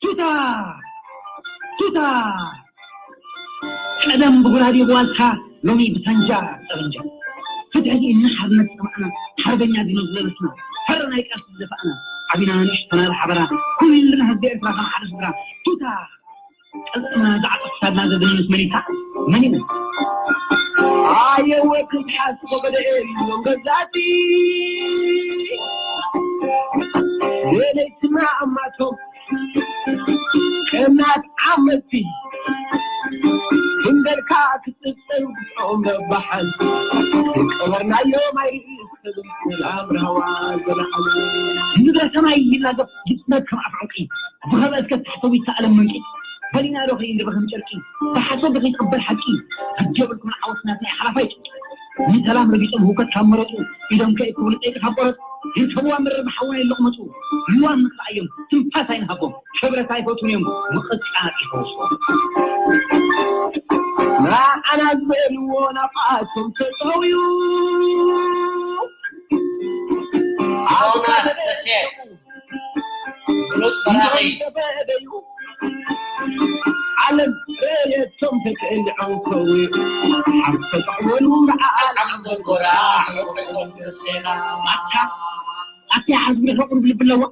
ቱታ! ቱታ! ቀደም ብጉራዴ ብዋልታ፣ ሎሚ ብሳንጃ ጠበንጃ። ፍትሒ ስኢንና ሓርነት ዝጠማዕና፣ ሓርበኛ ዲኖ ዝለበስና፣ ፈረ ናይ ቃልሲ ዝደፋእና፣ ዓቢና ንእሽቶና ብሓበራ፣ ኩልና ህዝቢ ኤርትራ ከም ሓደ ስድራ። ቱታ! ቅልጽምና ዝዓጠቕ ክሳድና ዘበነ ምስ መሊሳ፣ መን ይመን? ኣየወ ክትሓስ ኮበደ እዮም ገዛእቲ፣ ለለይትና ኣማቶም ቀናት ዓመቲ፣ ክንደልካ ክትጽብጽብ ግፍዖም ረባሓን፣ ቀበርናዮም ኣይርኢ ክሰግም ሰላም ራህዋ ዘለዓሉ። ምድረ ሰማይ ይላገብ ይጽመት ከም ኣፍ ዕንቂ፣ ዝኸበ እስከ ተሕተዊ ይተኣለም መንቂ። በሊና ዶ ከይንድበ ከም ጨርቂ፣ ብሓሶት ዶ ከይትቕበል ሓቂ። ግዲ የብልኩምን ዓወት ናትና እዩ ሓላፋይ ጭንቂ። ንሰላም ረጊጾም ህውከት ካብ መረጹ፣ ኢዶም ከይክብሉ ጠይቂ ካብ ቆረጹ፣ ይርከብዋ መረር ብሓውና ይለቕመጹ። ልዋም ንኽልኣዮም፣ ትንፋስ ኣይንሃቦም፣ ክብረት ኣይፈትዉን እዮም፣ ምቕጻዕ ይፈውስዎም። ንዓና ዝበልዎ ናብኣቶም ተጠውዩ። ዮናስ ደሴት፣ ብሉጽ በራኺ። ዓለም ረየቶም ተክእል ዐንከዊ። ሓብ ተጠቕመሉ ንዓኣ ዓምዶን ጎራ፣ ሕቆም ተሴና። ኣታ፣ ኣታ፣ ዓዝቢ ሕቑር ብልቢ ኣለዋ።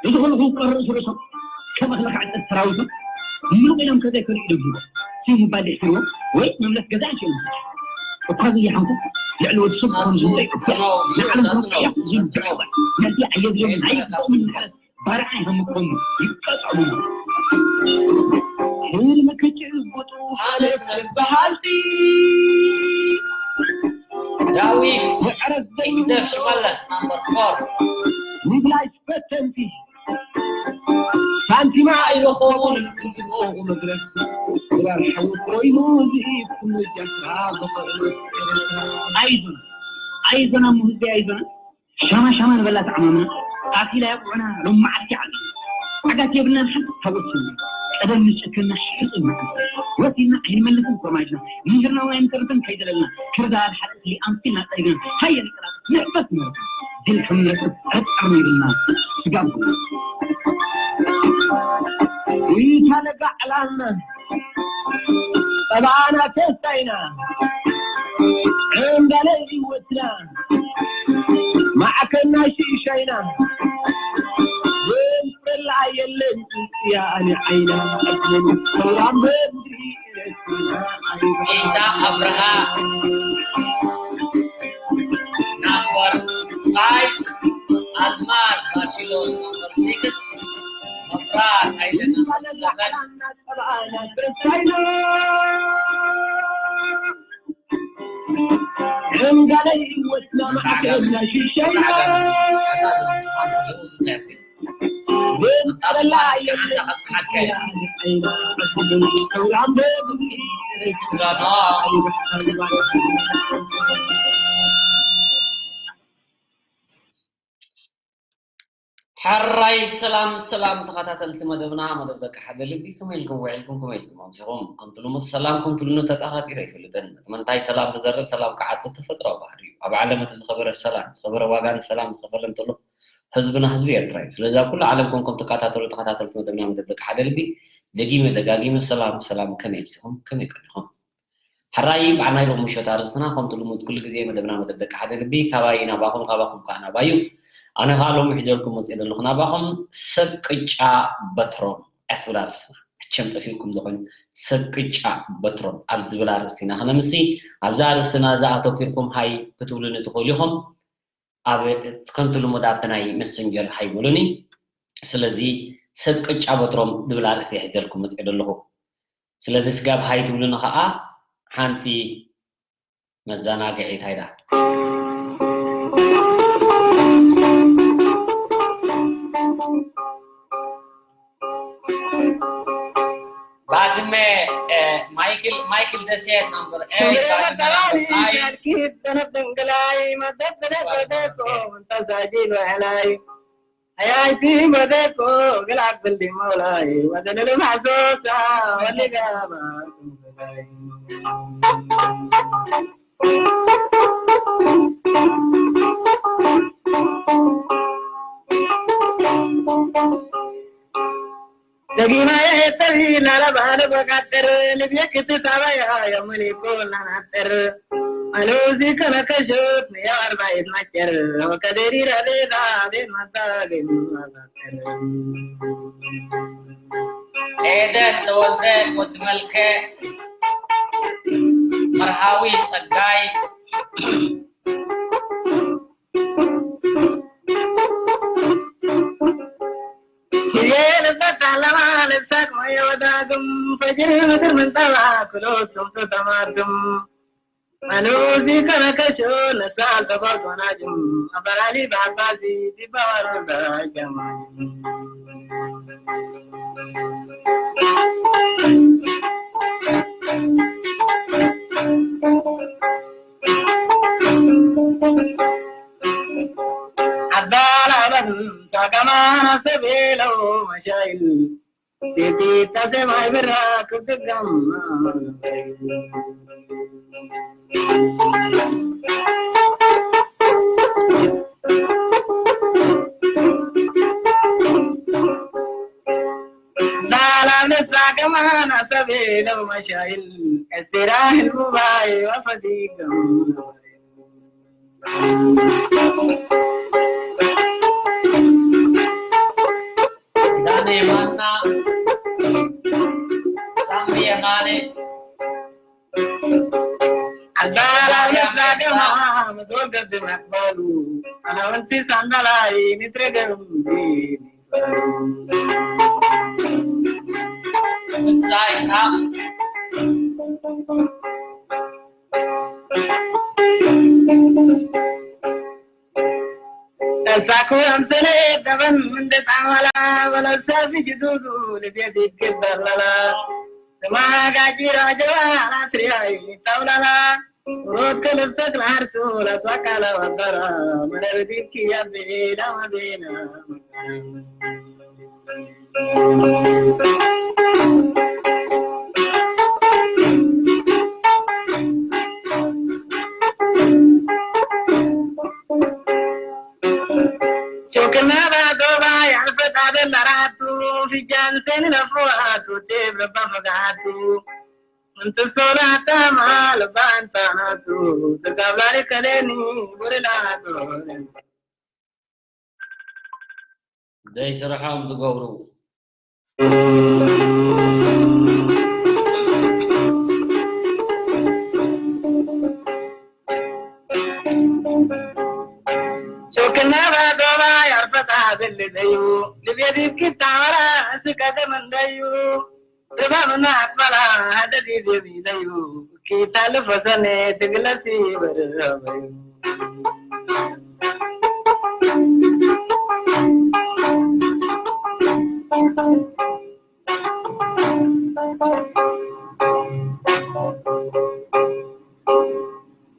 እዚ ኩሉ ክውቀር ርእሲ ርእሶም፣ ከም እኽሊ ክዕጸድ ሰራዊቶም፣ ምሉቕ ኢሎም ከዘይከዱ ይደብድቦ። ሲሙ ባዴ ሒርዎ፣ ወይ መምለስ ገዛ ይሽእሉ። እኳ ዘይሓንኩ፣ ልዕሊ ወዲ ሰብ ክኾኑ ዝምጸ ይዕኮ። ንዓለም ክምቀያ ዝምድዕዋ። ነዚ ኣየድልዮም ናይ ብኦም ንብረት ባርዓ ይሃምኮም ይቀጠሉ። ሕልሚ ክጭብጡ ሓለፍ በሃልቲ። ዳዊት ወዕረት ዘይብሉ ይግደፍ ሽመለስ ናምበር ፎር። ንብላይ ፈተንቲ። ሳንቲማ ኣይረኸቡን። ዝብኦ መድረክ። ድራር ሓዊ ኮይኑ ዝኢድ ኩሉ ጃፍራ ብቐርኑ። ኣይዞና፣ ኣይዞና፣ እሞ ህዝቢ ኣይዞና። ሻማ ሻማ ንበላ ተዓማምና። ቃፊላ የቑዑና ሎም መዓልቲ ዓዲ። ዓጋት የብልናን ሓንቲ ታቦት ስምና። ቀደም ንጨክና ሕርቂ መዓልቲ። ወሲድና ኣይንመልስን ኮርማጅና። ምንጅርና እውን ኣይንተርፍን ከይደለልና። ክርዳድ ሓጢእቲ ኣምሲልና ጸሪግና። ሃየ ንቀላቐል ንሕፈስ ንበል። ድል ከም ንረክብ ጥርጥር የብልና። ስጋብ ኢታ ለጋ ዕላልና። ጸባና ተስፋይና። ዕንዳለ ህይወትና። ማዕከና ሽሻይና። ዘንፍረላ የለን ጽያኒ ዓይና። ሰውራም በምድሪ ኤርትራ ዓይና። ኢሳ ኣብርሃ ናምበር ፋይቭ፣ ኣልማዝ ባሲሎስ ናምበር ሲክስ፣ መብራት ሃይለ ናምበር ሰቨን። ጸባና ተስፋይና። ዕንዳለ ህይወትና ማዕከና ሽሻይና። ሕራይ ሰላም ሰላም ተኸታተልቲ መደብና፣ መደብ ደቂ ሓደ ልቢ፣ ከመይ ኢልኩም ውዒልኩም? ከመይ ኢልኩም ኣምሲኹም? ከምቲ ልሙድ ሰላም ከምቲ ልሙድ ተጠራጢረ ኣይፈልጥን። እቲ መንታይ ሰላም ትዘርእ ሰላም ክዓጽድ ተፈጥሮኣዊ ባህሪ እዩ። ኣብ ዓለም እቲ ዝኸበረ ሰላም፣ ዝኸበረ ዋጋ ንሰላም ዝኸፈለ እንተሎ ህዝብና ህዝቢ ኤርትራ እዩ። ስለዚ ኣብ ኩሉ ዓለም ኮንኩም ትከታተሉ ተኸታተልቲ መደብና መደብ ደቂ ሓደ ልቢ፣ ደጊመ ደጋጊመ ሰላም ሰላም፣ ከመይ ኣምሲኹም? ከመይ ቀኒኹም? ሕራይ በዓል ናይ ሎሚ ምሸት ኣርእስትና ከምቲ ልሙድ ኩሉ ግዜ መደብና መደብ ደቂ ሓደ ልቢ ካባይ ናባኹም ካባኹም ከኣ ናባዩ። ኣነ ከኣ ሎሚ ሒዘልኩም መጽእ ዘለኹ ናባኹም ሰብ ቅጫ በትሮም እያ ትብል ኣርእስትና። እቸም ጠፊኡኩም ዶ ኮይኑ ሰብ ቅጫ በትሮም ኣብ ዝብል ኣርእስቲ ኢና ክነምሲ። ኣብዛ ኣርእስትና እዛ ኣተኲርኩም ሃይ ክትብሉኒ ትኽእሉ ኢኹም። ኣብ ከምቲ ልሙድ ኣብቲ ናይ መሰንጀር ሃይ በሉኒ። ስለዚ ሰብ ቅጫ በትሮም ዝብል ኣርእስቲ እየ ሒዘልኩም መጽእ ዘለኹ። ስለዚ ስጋብ ሃይ ትብሉኒ ኸኣ ሓንቲ መዘናግዒት ሃይዳ። ባድመ፣ እ፣ ማይክል፣ ማይክል ደሴት ናምበር ኤይት፣ ባድመ ናምበር ናይን። دقينا يا تبي لا لا بعد بقدر، لبيك تتابع يا مليكو لا نتر. ألوزي كنا كشوت يا أربعة مكر، وكدري ربي لا بين مداقين. ኤደን ተወልደ፣ ወዲ መልከ፣ መርሃዊ ጸጋይ። የልበት ኣለማ ልብሳት ማየ ወዳግም፣ ፈጅር ምድር ምንጠባ ክሎ ስምቱ ተማርግም። ኣነ እዚ ከነከሾ ነሳል ተጓጓናጅም፣ ኣበላሊ ባባዚ ዲባዋሮ ዳጀማ። ኣዳላለን ታቀማና ሰቤለው መሻይል ቤቲ ተሰማይ ብራ ክትገማ። ዳላለን ታቀማና ሰቤለው መሻይል፣ እስራ ህልሙባይ ወፈዲገም። ኪዳነ የማና፣ ሳሚ የማነ፣ ኣዳላለን ታቀማ መዝወል ገድ መቅበሉ፣ ኣናወንቲ ሳንዳላይ ንትረገም። ፍስሃ ይስሐቅ። እሳኩ ኣምሰለ ደበን እንደ ጣማላ ወለሰ ፊጅዱዱ ልቤት ይገበላላ። ስማ ጋጂ ራጀዋ ራስሪያ ይታውላላ። ሮት ከልብሰት ለአርሱ ለቷቃላ ወበራ መረብ ዲኪ ያቤላ ወቤላ። ሾክና ባዶባ ያልፈጣደ ለራቱ ፊጃን ሴን ለፎአቱ ቴብ ለባፈጋቱ። እንተ ሶላታ ማል ባንታናቱ ተጋብላሪ ከሌኒ ወለላቱ። ደይ ስርሖም ትገብሩ። ሾክና ባዶባ ያርፈታ ዘልደዩ ልቤት ይፍኪት ታወራ እስከ ደመንደዩ። ጥበብና ኣቅበላ ሃደዲ ዘቢለዩ ኪታል ፈሰነ ትግለሲ በደረበዩ።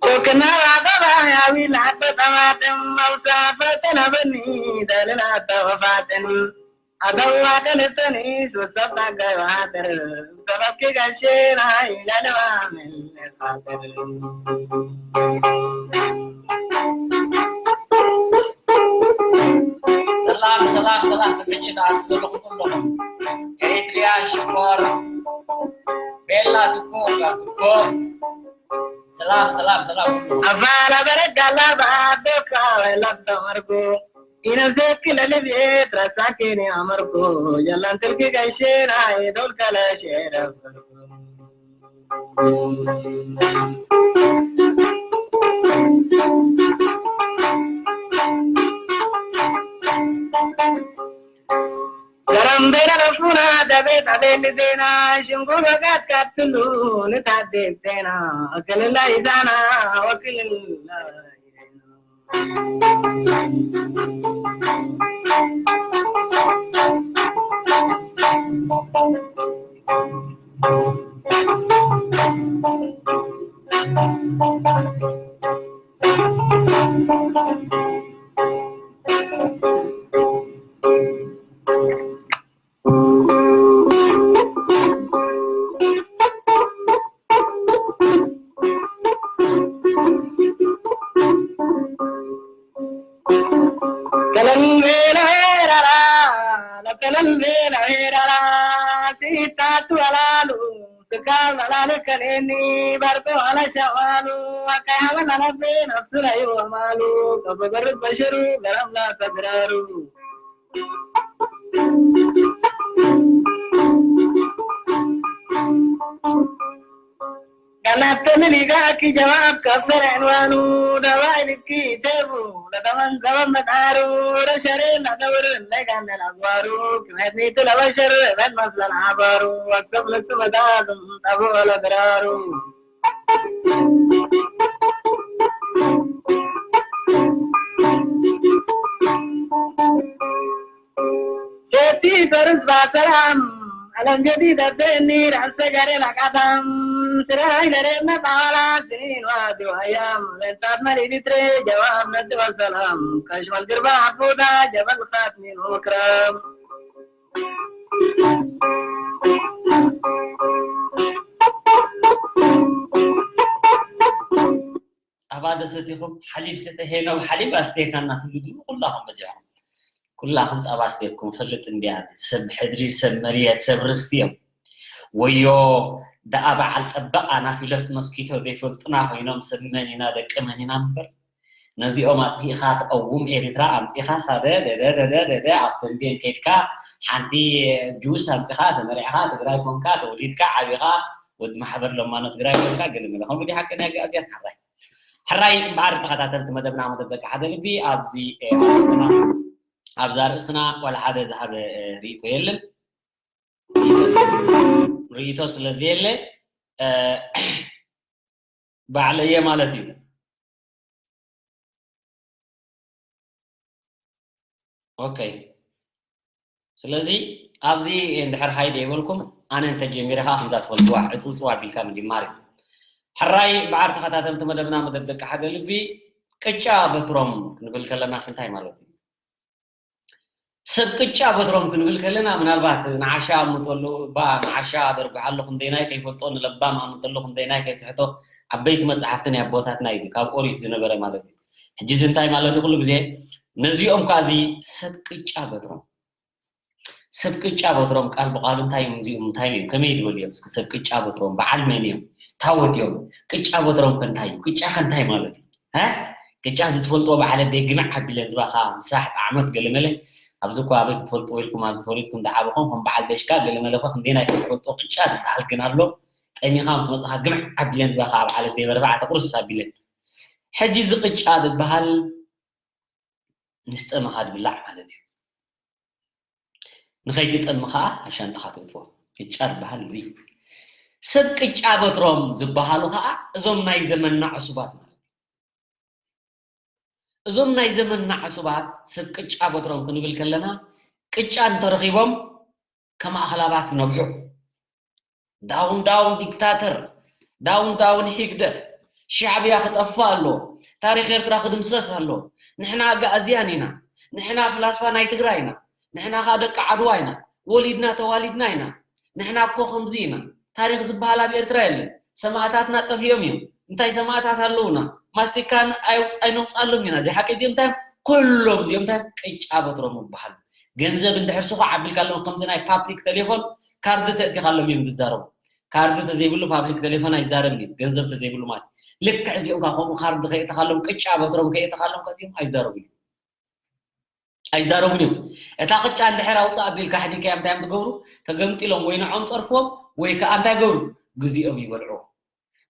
ሾክና ባዶባ ያዊ ላበ ጠማጥም መውሳ ፈተና በኒ ደልና ተወፋጥን። ኣደዋ ደለተኒ ሱሰብ ታጋይ ባትር ሰበብኪ ጋሼና ኢላለዋ መለሳትር። ሰላም ሰላም ሰላም፣ ትምሕጂ ተኣትኩ ዘለኹም ኩለኹም ኤሪትሪያን ሽኮር ቤላ ትኩ ጋር ትኩ። ሰላም ሰላም ሰላም ኩሉ። ኣፋላ በረጋላ በኣዶካ ወይላብ ተመርኩ ኢነዘኪ ለልብኤት ረሳኪኒ ኣመርኩ የላን ትልኪ ጋይሼና የዶልከለ ሼረበርኩ። ገረምቤና ለፉና ደቤት ኣቤል ዜና ሽንጉ በጋት ካትሉ ንታዴት ዜና ወክልላ ይዛና ወክልላ። ከለል ቤላ ሄዳላ ሲታቱ ኣላሉ ስጋብ ኣላለ ከሌኒ ባርቆ ኣላሻዋሉ ኣካያበን ኣላቤን ኣብሱራዩ ኣማሉ ከበበርብ በሽሩ ገረምላ ተግራሩ Ganattelli liga ki jawab kafere anwanu dawa ilki debu la daman zaman mataru la share na dawr la gana la gwaru kmet ni tula bashar man maslan abaru wakam la tumadadum tabu la dararu. Jeti terus basalam alam jadi dadeni rasa gare lakatam. Sirai gare na tawala sinin wa duayam lentat mari ditre jawab na salam kashmal girba abuda jabal khatmin ukram. ጸባ ዶ ሰቲኹም? ሓሊብ ሰተ ሄኖም ሓሊብ ኣስቴካ እናትብሉ ድዩ? ኩላኹም በዚኹም። ኩላኹም ጸባ ኣስቴኩም ፈልጥ እንድያ። ሰብ ሕድሪ፣ ሰብ መርየት፣ ሰብ ርስቲ እዮም። ወዮ ደኣ በዓል ጠበቕ ኣናፊሎስ መስኪቶ ዘይፈልጡና ኮይኖም ሰብ መን ኢና ደቂ መን ኢና እምበር ነዚኦም ኣጥፊእኻ ትቐውም ኤሪትራ ኣምጺኻ ሳደ ደደ ደደ ደደ ኣብ ተንቤን ከይድካ ሓንቲ ጁስ ኣምጺኻ ተመሪዕኻ ትግራይ ኮንካ ተወሊድካ ዓቢኻ ወዲ ማሕበር ለማኖ ትግራይ ኮንካ ገለ መለ ከምኡ ድዩ ሓቀኛ ኣጋኣዝያን ሓራይ ሕራይ እምበኣር ተኸታተልቲ መደብና መደብ ደቂ ሓደ ልቢ ኣብዚ ኣርእስትና ኣብዚ ኣርእስትና ዋላ ሓደ ዝሃበ ርእይቶ የለን። ርእይቶ ስለ ዘየለ ባዕለየ ማለት እዩ። ኦኬ ስለዚ ኣብዚ እንድሕር ሃይደ ይበልኩም ኣነ እንተጀሚረ ከዓ ከምዛ ትፈልጥዋ ዕፅውፅዋ ኣቢልካ ምጅማር እዩ። ሕራይ በዓር ተኸታተልቲ መደብና መደብ ደቂ ሓደ ልቢ ቅጫ በትሮም ክንብል ከለናስ እንታይ ማለት እዩ? ሰብ ቅጫ በትሮም ክንብል ከለና ምናልባት ንዓሻ ኣምተሉ እባ ንዓሻ ኣደርጉሓሉ ክንደይናይ ከይፈልጦ ንለባም ኣምተሉ ክንደይናይ ከይስሕቶ ዓበይቲ መፅሓፍቲ ናይ ኣቦታትና እዩ ካብ ኦሪት ዝነበረ ማለት እዩ። ሕጂ እዚ እንታይ ማለት እዩ? ኩሉ ግዜ ነዚኦም ኳ እዚ ሰብ ቅጫ በትሮም ሰብ ቅጫ በትሮም ቃል ብቃሉ እንታይ እዮም እዚኦም እንታይ እዮም ከመይ ዝበሉ እዮም እስኪ ሰብ ቅጫ በትሮም በዓል መን እዮም ታወት እዮም ቅጫ በትሮም ከ እንታይ እዩ ቅጫ ከ እንታይ ማለት እዩ እ ቅጫ እዚ ትፈልጥዎ በዓል ኣደይ ግምዕ ኣቢለ ዝባኻ ምሳሕ ጣዕመት ገለመለ ኣብዚ እኮ ኣበይ ክትፈልጥዎ ኢልኩም ኣብዚ ተወሊድኩም ዝዓበኹም ከም በዓል ደሽካ ገለመለ እኮ ክንደይ ናይ ትፈልጥዎ ቅጫ ዝበሃል ግን ኣሎ ጠሚኻ ምስ መፅኻ ግምዕ ኣቢለን ዝባኻ በዓል ኣደይ በርባዕተ ቁርስ ኣቢለን ሕጂ እዚ ቅጫ ዝበሃል ምስ ጠመኻ ዝብላዕ ማለት እዩ። ንኸይትጠሚ ከዓ ኣብ ሻንጣኻ ተእትዎ። ቅጫ ዝበሃል እዚ እዩ። ሰብ ቅጫ በትሮም ዝበሃሉ ከዓ እዞም ናይ ዘመንና ዕሱባት ማለት እዩ። እዞም ናይ ዘመንና ዕሱባት ሰብ ቅጫ በትሮም ክንብል ከለና ቅጫ እንተረኺቦም ከማእኸላባት ዝነብሑ ዳውን ዳውን ዲክታተር ዳውን ዳውን ሂግደፍ ሻዕብያ ክጠፍእ ኣለዎ ታሪክ ኤርትራ ክድምሰስ ኣለዎ ንሕና ኣጋእዝያን ኢና ንሕና ፍላስፋ ናይ ትግራይ ኢና ንሕና ከዓ ደቂ ዓድዋ ኢና ወሊድና ተዋሊድና ኢና ንሕና እኮ ከምዚ ኢና ታሪክ ዝበሃል ኣብ ኤርትራ የለን ሰማእታትና ጠፊኦም እዮም እንታይ ሰማእታት ኣለውና ማስቲካን ኣይነውፃሎም ኢና እዚ ሓቂ እዚኦም እንታይ ኩሎም እዚኦም እንታይ ቅጫ በትሮም ይበሃሉ ገንዘብ እንድሕር ስኹዕ ኣቢልካሎም ከምዚ ናይ ፓብሊክ ቴሌፎን ካርዲ ተእቲኻሎም እዮም ዝዛረቡ። ካርዲ ተዘይብሉ ፓብሊክ ቴሌፎን ኣይዛረብን እዩ ገንዘብ ተዘይብሉ ማለት ልክዕ እዚኦም ካ ከምኡ ካርዲ ከየእተኻሎም ቅጫ በትሮም ከየእተኻሎም ከዚኦም ኣይዛረቡን እዩ ኣይዛረቡን እዮም። እታ ቅጫ እንድሕር ኣውፅእ ኣቢልካ ሕዲግካዮም እንታይ እዮም ትገብሩ? ተገምጢሎም ወይ ንዖም ፀርፍዎም ወይ ከዓ እንታይ ገብሩ? ግዚኦም ይበልዕዎ።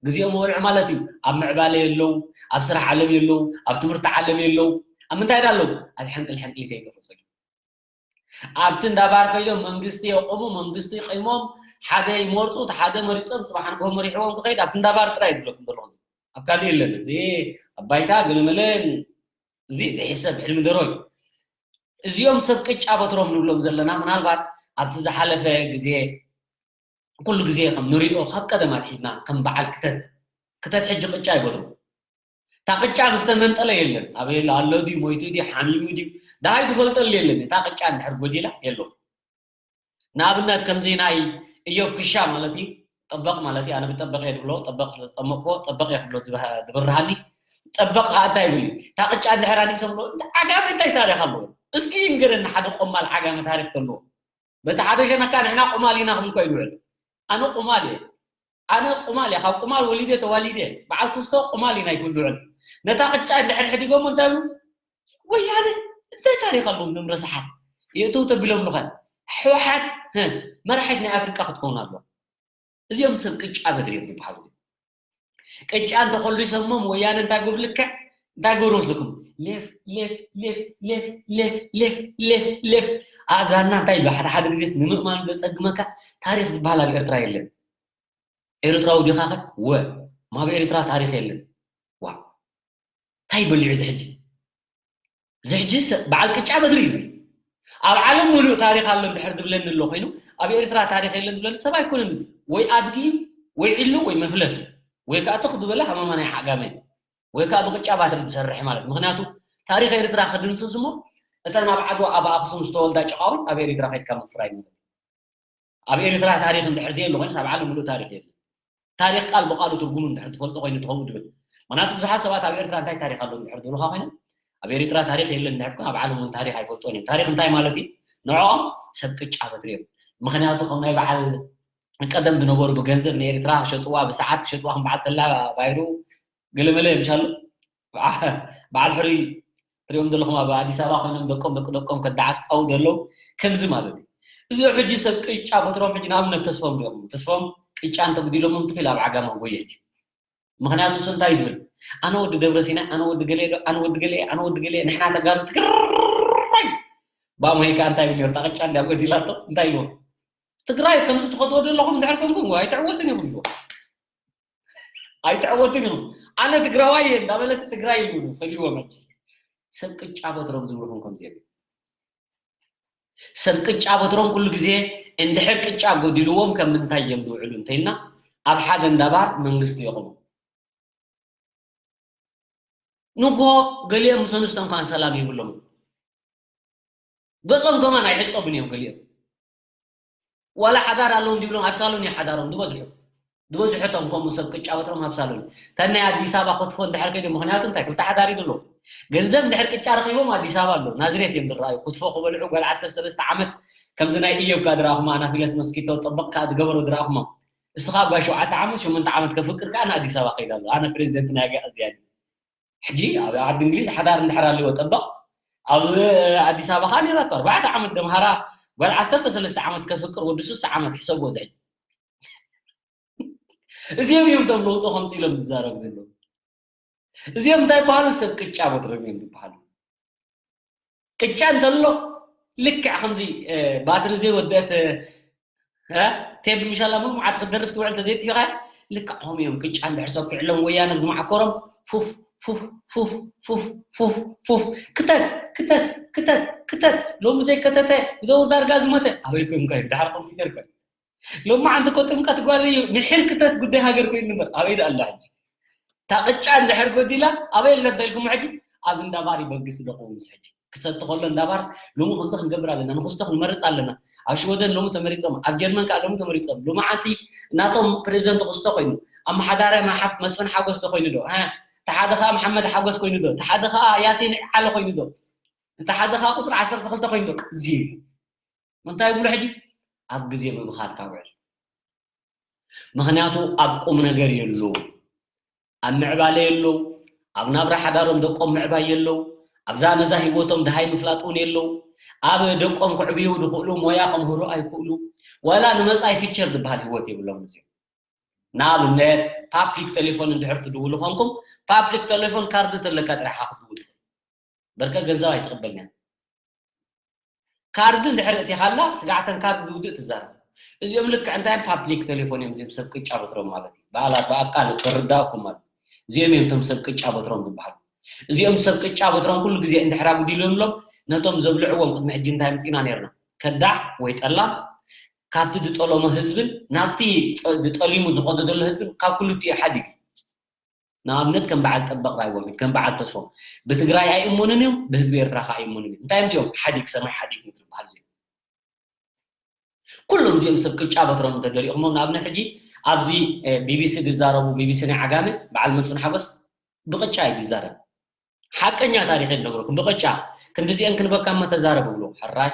ግዚኦም ይበልዑ ማለት እዩ። ኣብ ምዕባለ የለው፣ ኣብ ስራሕ ዓለም የለው፣ ኣብ ትምህርቲ ዓለም የለው። ኣብ ምንታይ ዳ ኣለዉ? ኣብ ሕንቅል ሕንቅሊተይ ይጠፍኡ ጸጊቦም። ኣብቲ እንዳ ባር ከይዶም መንግስቲ የቑሙ፣ መንግስቲ ይቂሞም፣ ሓደ ይመርፁ፣ እቲ ሓደ መሪፆም፣ ፅባሕ ንግሆ መሪሕዎም ክኸይድ ኣብቲ እንዳ ባር ጥራይ ዝብለኩም ዘለኹ እዚ። ኣብ ካልእ የለን። እዚ ኣብ ባይታ ገለመለ እዚ ዝሕሰብ ሕልሚ ደሮ እዩ። እዚኦም ሰብ ቅጫ በትሮም ንብሎም ዘለና ምናልባት ኣብቲ ዝሓለፈ ግዜ ኩሉ ግዜ ከም ንሪኦ ካብ ቀደም ኣትሒዝና ከም በዓል ክተት ክተት ሕጂ ቅጫ ይበትሩ እታ ቅጫ ምስ ተመንጠለ የለን ኣበይ ኣሎ ኣሎ ድዩ ሞይቱ ድዩ ሓሚሙ ድዩ ደሃይ ዝፈልጠሉ የለን እታ ቅጫ እንድሕር ጎዲላ የሎ ንኣብነት ከምዚ ናይ እዮብ ክሻ ማለት እዩ ጠበቕ ማለት እዩ ኣነ ብጠበቕ እየ ዝብሎ ጠበቕ ስለ ዝጠመቕዎ ጠበቕ እየ ክብሎ ዝብርሃኒ ጠበቕ ከዓ እንታይ ይብል እዩ እታ ቅጫ እንድሕር ኣኒሶም ብሎ ዓጋመ እንታይ ታሪክ ኣለዎ እስኪ ይንገረኒ ሓደ ቆማል ዓጋመ ታሪክ ተለዎ በቲ ሓደ ሸነካ ንሕና ቁማል ኢና ክብል እኮ እዩ ዝውዕል። ኣነ ቁማል እየ። ኣነ ቁማል እየ። ካብ ቁማል ወሊደ ተዋሊደ። በዓል ኩስቶ ቁማል ኢና ይብል ዝውዕል። ነታ ቅጫ እንድሕር ሕዲጎሞ እንታይ ይብሉ? ወያነ እንታይ ታሪኽ ኣለዎም እዞም ረሳሓት? የእትው ተቢሎም ልኸ። ህወሓት፣ ህን፣ መራሒት ናይ ኣፍሪቃ ክትከውን ኣለዋ። እዚኦም ሰብ ቅጫ በትሪ እዮም ዝበሃሉ። እዚኦም ቅጫ እንተኾሊሶሞም ወያነ እንታይ ግብሩ ልክዕ እንታይ ግብሩ መስለኩም? ሌፍ፣ ሌፍ፣ ሌፍ፣ ሌፍ፣ ሌፍ፣ ሌፍ፣ ሌፍ፣ ሌፍ። ኣእዛንና እንታይ ኢሉ? ሓደ ሓደ ግዜስ ንምእማኑ ዘጸግመካ። ታሪኽ ዝበሃል ኣብ ኤርትራ የለን። ኤርትራዊ ዲኻ ኸ? ወ፣ ማብ ኤርትራ ታሪኽ የለን። ዋ፣ እንታይ በሊዑ እዚ ሕጂ? እዚ ሕጂ ሰ-፣ በዓል ቅጫ በትሪ እዩ እዚ። ኣብ ዓለም ሙሉእ ታሪኽ ኣሎ እንድሕር ዝብለኒ ኣሎ ኮይኑ፣ ኣብ ኤርትራ ታሪኽ የለን ዝብለኒ ሰብ ኣይኮነን እዚ። ወይ ኣድጊ እዩ፣ ወይ ዒሉ፣ ወይ መፍለስ እዩ። ወይ ከኣ ትኽ ዝበለ ሃመማ ናይ ዓጋመ እዩ። ወይ ከኣ ብቅጫ ባትሪ ዝሰርሕ ማለት። ምኽንያቱ ታሪኽ ኤርትራ ክድምስስ እሞ፣ እተን ኣብ ዓድዋ ኣብ ኣኽሱም ዝተወልዳ ጨቃዊት ኣብ ኤርትራ ከይድካ ምፍራይ ማለት። ኣብ ኤርትራ ታሪኽ እንድሕር ዘየሎ ኮይኑስ ኣብ ዓለም ሙሉእ ታሪኽ የለን። ታሪኽ ቃል ብቃሉ ትርጉሙ እንድሕር ትፈልጦ ኮይኑ ትኸውን ድብል። ምኽንያቱ ብዙሓት ሰባት ኣብ ኤርትራ እንታይ ታሪኽ ኣሎ እንድሕር ዝብሉኻ ኮይኖም፣ ኣብ ኤርትራ ታሪኽ የለን እንድሕር ትኮን ኣብ ዓለም እውን ታሪኽ ኣይፈልጦን እዮም። ታሪኽ እንታይ ማለት እዩ? ንዕኦም ሰብ ቅጫ በትሪ እዮም። ምኽንያቱ ከም ናይ በዓል ቀደም ዝነበሩ ብገንዘብ ንኤርትራ ክሸጥዋ፣ ብሰዓት ክሸጥዋ፣ ከም በዓል ተላ ባይሩ ገለመለ ምሻሉ። በዓ-፣ በዓል ሕሩይ ትሪኦም ዘለኹም ኣብ ኣዲስ ኣበባ ኮይኖም ደቆም ደቂ ደቆም ከዳዓቀው ዘለዉ ከምዚ ማለት እዩ። እዚኦም ሕጂ ሰብ ቅጫ በትሮም ሕጂ ንኣብነት ተስፎም ሪኦም። ተስፎም ቅጫ እንተጉዲሎሞም ትኽእል ኣብ ዓጋመ ጎየ ሕጂ። ምኽንያቱ እሱ እንታይ ይብል? ኣነ ወዲ ደብረ ሲና፣ ኣነ ወዲ ገሌ ዶ፣ ኣነ ወዲ ገሌ፣ ኣነ ወዲ ገሌ፣ ንሕና ተጋሩ ትግራይ። ብኣምሃይ ከኣ እንታይ ይብል ነይሩ? እታ ቅጫ እንድያ ጎዲላቶ እንታይ ይብሎ? ትግራይ ከምዚ ትኸድዎ ዘለኹም እንድሕር ኮንኩም ኣይትዕወትን ኢኹም ይብሎ። ኣይትዕወትን ኢኹም። ኣነ ትግራዋይ እየ እንዳበለስ ትግራይ ይብሉ ፈልይዎም ሕጂ። ሰብ ቅጫ በትሮም ዝብልኹም ከምዚ እዮም። ሰብ ቅጫ በትሮም ኩሉ ግዜ እንድሕር ቅጫ ጎዲልዎም ከም ምንታይ እዮም ዝውዕሉ እንተኢልና ኣብ ሓደ እንዳባር መንግስቲ የቑሙ። ንግሆ ገሊኦም ምስ ኣንስቶም ከኣ ሰላም ይብሎም። ገጾም ከማን ኣይሕጸቡን እዮም ገሊኦም። ዋላ ሓዳር ኣለዎም ድብሎም ኣብ ሳሎን እዩ ሓዳሮም ዝበዝሑ። ዝበዝሑ እቶም ከምኡ ሰብ ቅጫ በትሮም ኣብ ሳሎን እዩ። እተን ናይ ኣዲስ ኣበባ ክትፎ እንድሕር ከይዶም፣ ምኽንያቱ እንታይ ክልተ ሓዳር እዩ ዘለዎ። ገንዘብ እንድሕር ቅጫ ረኺቦም ኣዲስ ኣበባ ኣለዉ። ናዝሬት እዮም ዝረኣዩ። ክትፎ ክበልዑ ጓል ዓሰርተ ሰለስተ ዓመት ከምዚ ናይ እዮብ ከኣ ዝረኣኹማ ኣናፊለስ መስኪቶ ጥብቕ ከኣ ዝገበሩ ዝረኣኹማ። እስኻ ጓል ሸውዓተ ዓመት ሸሞንተ ዓመት ከፍቅር ከኣ ንኣዲስ ኣበባ ከይዳ ኣሎ። ኣነ ፕሬዚደንት ናይ ኣግኣዝያን። ሕጂ ኣብ ዓዲ እንግሊዝ ሓዳር እንድሕር ኣለዎ ጠበቕ ኣብ ኣዲስ ኣበባ ከዓ ነይራቶ ኣርባዕተ ዓመት ደምሃራ ጓል ዓሰርተ ሰለስተ ዓመት ከፍቅር ወዲ ስሳ ዓመት ሕሰብዎ እዚ ሕጂ። እዚኦም እዮም እቶም ለውጦ ከምፅ ኢሎም ዝዛረቡ ዘለዉ። እዚኦም እንታይ ይበሃሉ? ሰብ ቅጫ በትሮም እዮም ዝበሃሉ። ቅጫ እንተሎ ልክዕ ከምዚ ባትሪ ዘይወደአት ቴብ ምሻላ ሙሉ መዓት ክትደርፍ ትውዕል ተዘይትፊኻ ልክዕ ኸም እዮም። ቅጫ እንድሕር ሰኪዕሎም ወያነ ብዝመዓኮሮም ፉፍ ፉፍ ፉፍ ፉፍ ፉፍ ፉፍ ክተት ክተት ክተት ክተት ሎሚ ዘይከተተ ብደው ዳርጋ ዝሞተ ኣበይ ኮንካ እዩ ድሓር ኮምፒተር ኮ ሎማዓንቲ እኮ ጥምቀት ጓል እዩ። ንሕር ክተት ጉዳይ ሃገር ኮይኑ እምበር ኣበይ ደኣ ኣሎ ሕጂ? እታ ቅጫ እንድሕር ጎዲላ ኣበይ ኣለ እንተልኩም ሕጂ ኣብ እንዳባር ይበግስ ደኹም ምስ ሕጂ ክሰቲ ከሎ እንዳባር ሎሚ ከምዚ ክንገብር ኣለና ንክስቶ ክንመርፅ ኣለና። ኣብ ሽወደን ሎሚ ተመሪፆም ኣብ ጀርመን ከዓ ሎሚ ተመሪፆም ሎማዓንቲ ናቶም ፕሬዚደንት ክስቶ ኮይኑ ኣመሓዳሪ መስፍን ሓጎስ ዶ ኮይኑ ዶ ተሓደ ከዓ መሓመድ ሓጎስ ኮይኑ ዶ ተሓደ ከዓ ያሲን ዓለ ኮይኑ ዶ ተሓደ ከዓ ቁፅሪ ዓሰርተ ክልተ ኮይኑ ዶ እዚ እንታይ ይብሉ ሕጂ ኣብ ግዜ ምብኻል ካብ ዕል ምኽንያቱ ኣብ ቁም ነገር የሉ ኣብ ምዕባለ የሉ ኣብ ናብራ ሓዳሮም ደቆም ምዕባይ የሉ ኣብዛ ነዛ ህይወቶም ድሃይ ምፍላጥ እውን የሉ ኣብ ደቆም ክዕብዩ ዝኽእሉ ሞያ ከምህሩ ኣይክእሉ ወላ ንመፃኢ ፊቸር ዝበሃል ህይወት የብሎም እዚ ንኣብነት ፓብሊክ ቴሌፎን እንድሕር ትድውሉ ኮንኩም ፓብሊክ ቴሌፎን ካርድ ተለካ ጥራሕ ክትድውል በርከ ገንዘብ ኣይትቕበልን እያ። ካርድ እንድሕር እቲኻላ ስጋዕተን ካርድ ዝውድእ ትዛረብ። እዚኦም ልክዕ እንታይ ፓብሊክ ቴሌፎን እዮም እዚኦም ሰብ ቅጫ በትሮም ማለት እዩ። በኣላ በኣቃል ክርዳእኩም ማለት እዚኦም እዮም እቶም ሰብ ቅጫ በትሮም ዝበሃሉ። እዚኦም ሰብ ቅጫ በትሮም ኩሉ ግዜ እንድሕር ኣጉዲሎምሎም ነቶም ዘብልዕዎም ቅድሚ ሕጂ እንታይ ምፂና ነርና ከዳዕ ወይ ጠላም ካብቲ ዝጠለሞ ህዝብን ናብቲ ዝጠሊሙ ዝኸዶ ዘሎ ህዝብን ካብ ክልቲኡ ሓዲግ እዩ። ንኣብነት ከም በዓል ጠበቕ ራይዎም ከም በዓል ተስፎም ብትግራይ ኣይእመኑን እዮም ብህዝቢ ኤርትራ ከዓ ኣይእመኑን እዮም እንታይ እዮም እዚኦም ሓዲግ ሰማይ ሓዲግ ምድሪ በሃል እዚኦም ኩሎም እዚኦም ሰብ ቅጫ በትሮም እንተደሪእኹሞም ንኣብነት ሕጂ ኣብዚ ቢቢሲ ዝዛረቡ ቢቢሲ ናይ ዓጋመ በዓል መስፍን ሓጎስ ብቅጫ እዩ ዝዛረብ ሓቀኛ ታሪክ ነግረኩም ብቅጫ ክንዲዚአን ክንበካ እሞ ተዛረብ ብሎ ሕራይ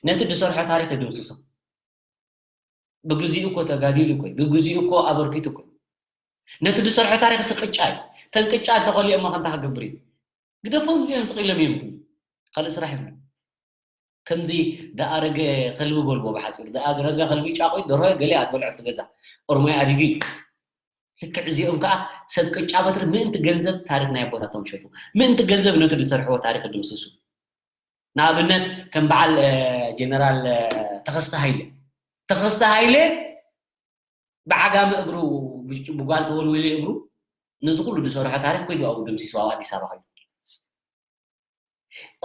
ነቲ ዝሰርሖ ታሪክ ይድምስሶ። ብግዚኡ እኮ ተጋዲሉ እኮ እዩ። ብግዚኡ እኮ ኣበርኪቱ እኮ እዩ። ነቲ ዝሰርሖ ታሪክ ሲ ቅጫ እዩ። ተን ቅጫ እንተኸሊኦሞ ከንታ ክገብር እዩ። ግደፎም እዚኦም ስቕ ኢሎም እዮም። ካልእ ስራሕ የብሉ። ከምዚ ደኣረገ ከልቢ በልዎ ብሓፂሩ። ደኣረገ ከልቢ ጫቑ ደርሆ ገለ እያ ትበልዖ እቲ ገዛ። ኦሮማይ ኣድጊ እዩ። ልክዕ እዚኦም ከዓ ሰብ ቅጫ በትሪ ምእንቲ ገንዘብ ታሪክ ናይ ኣቦታቶም ሸጡ። ምእንቲ ገንዘብ ነቲ ዝሰርሕዎ ታሪክ ድምስሱ። ንኣብነት ከም በዓል ጀነራል ተኸስተ ሃይለ ተኸስተ ሃይለ ብዓጋመ እግሩ ብጓል ተወልወለ እግሩ ነዚ ኩሉ ዝሰርሖ ታሪክ ኮይዱ ኣብኡ ደምሲሱ ኣብ ኣዲስ ኣበባ ኮይኑ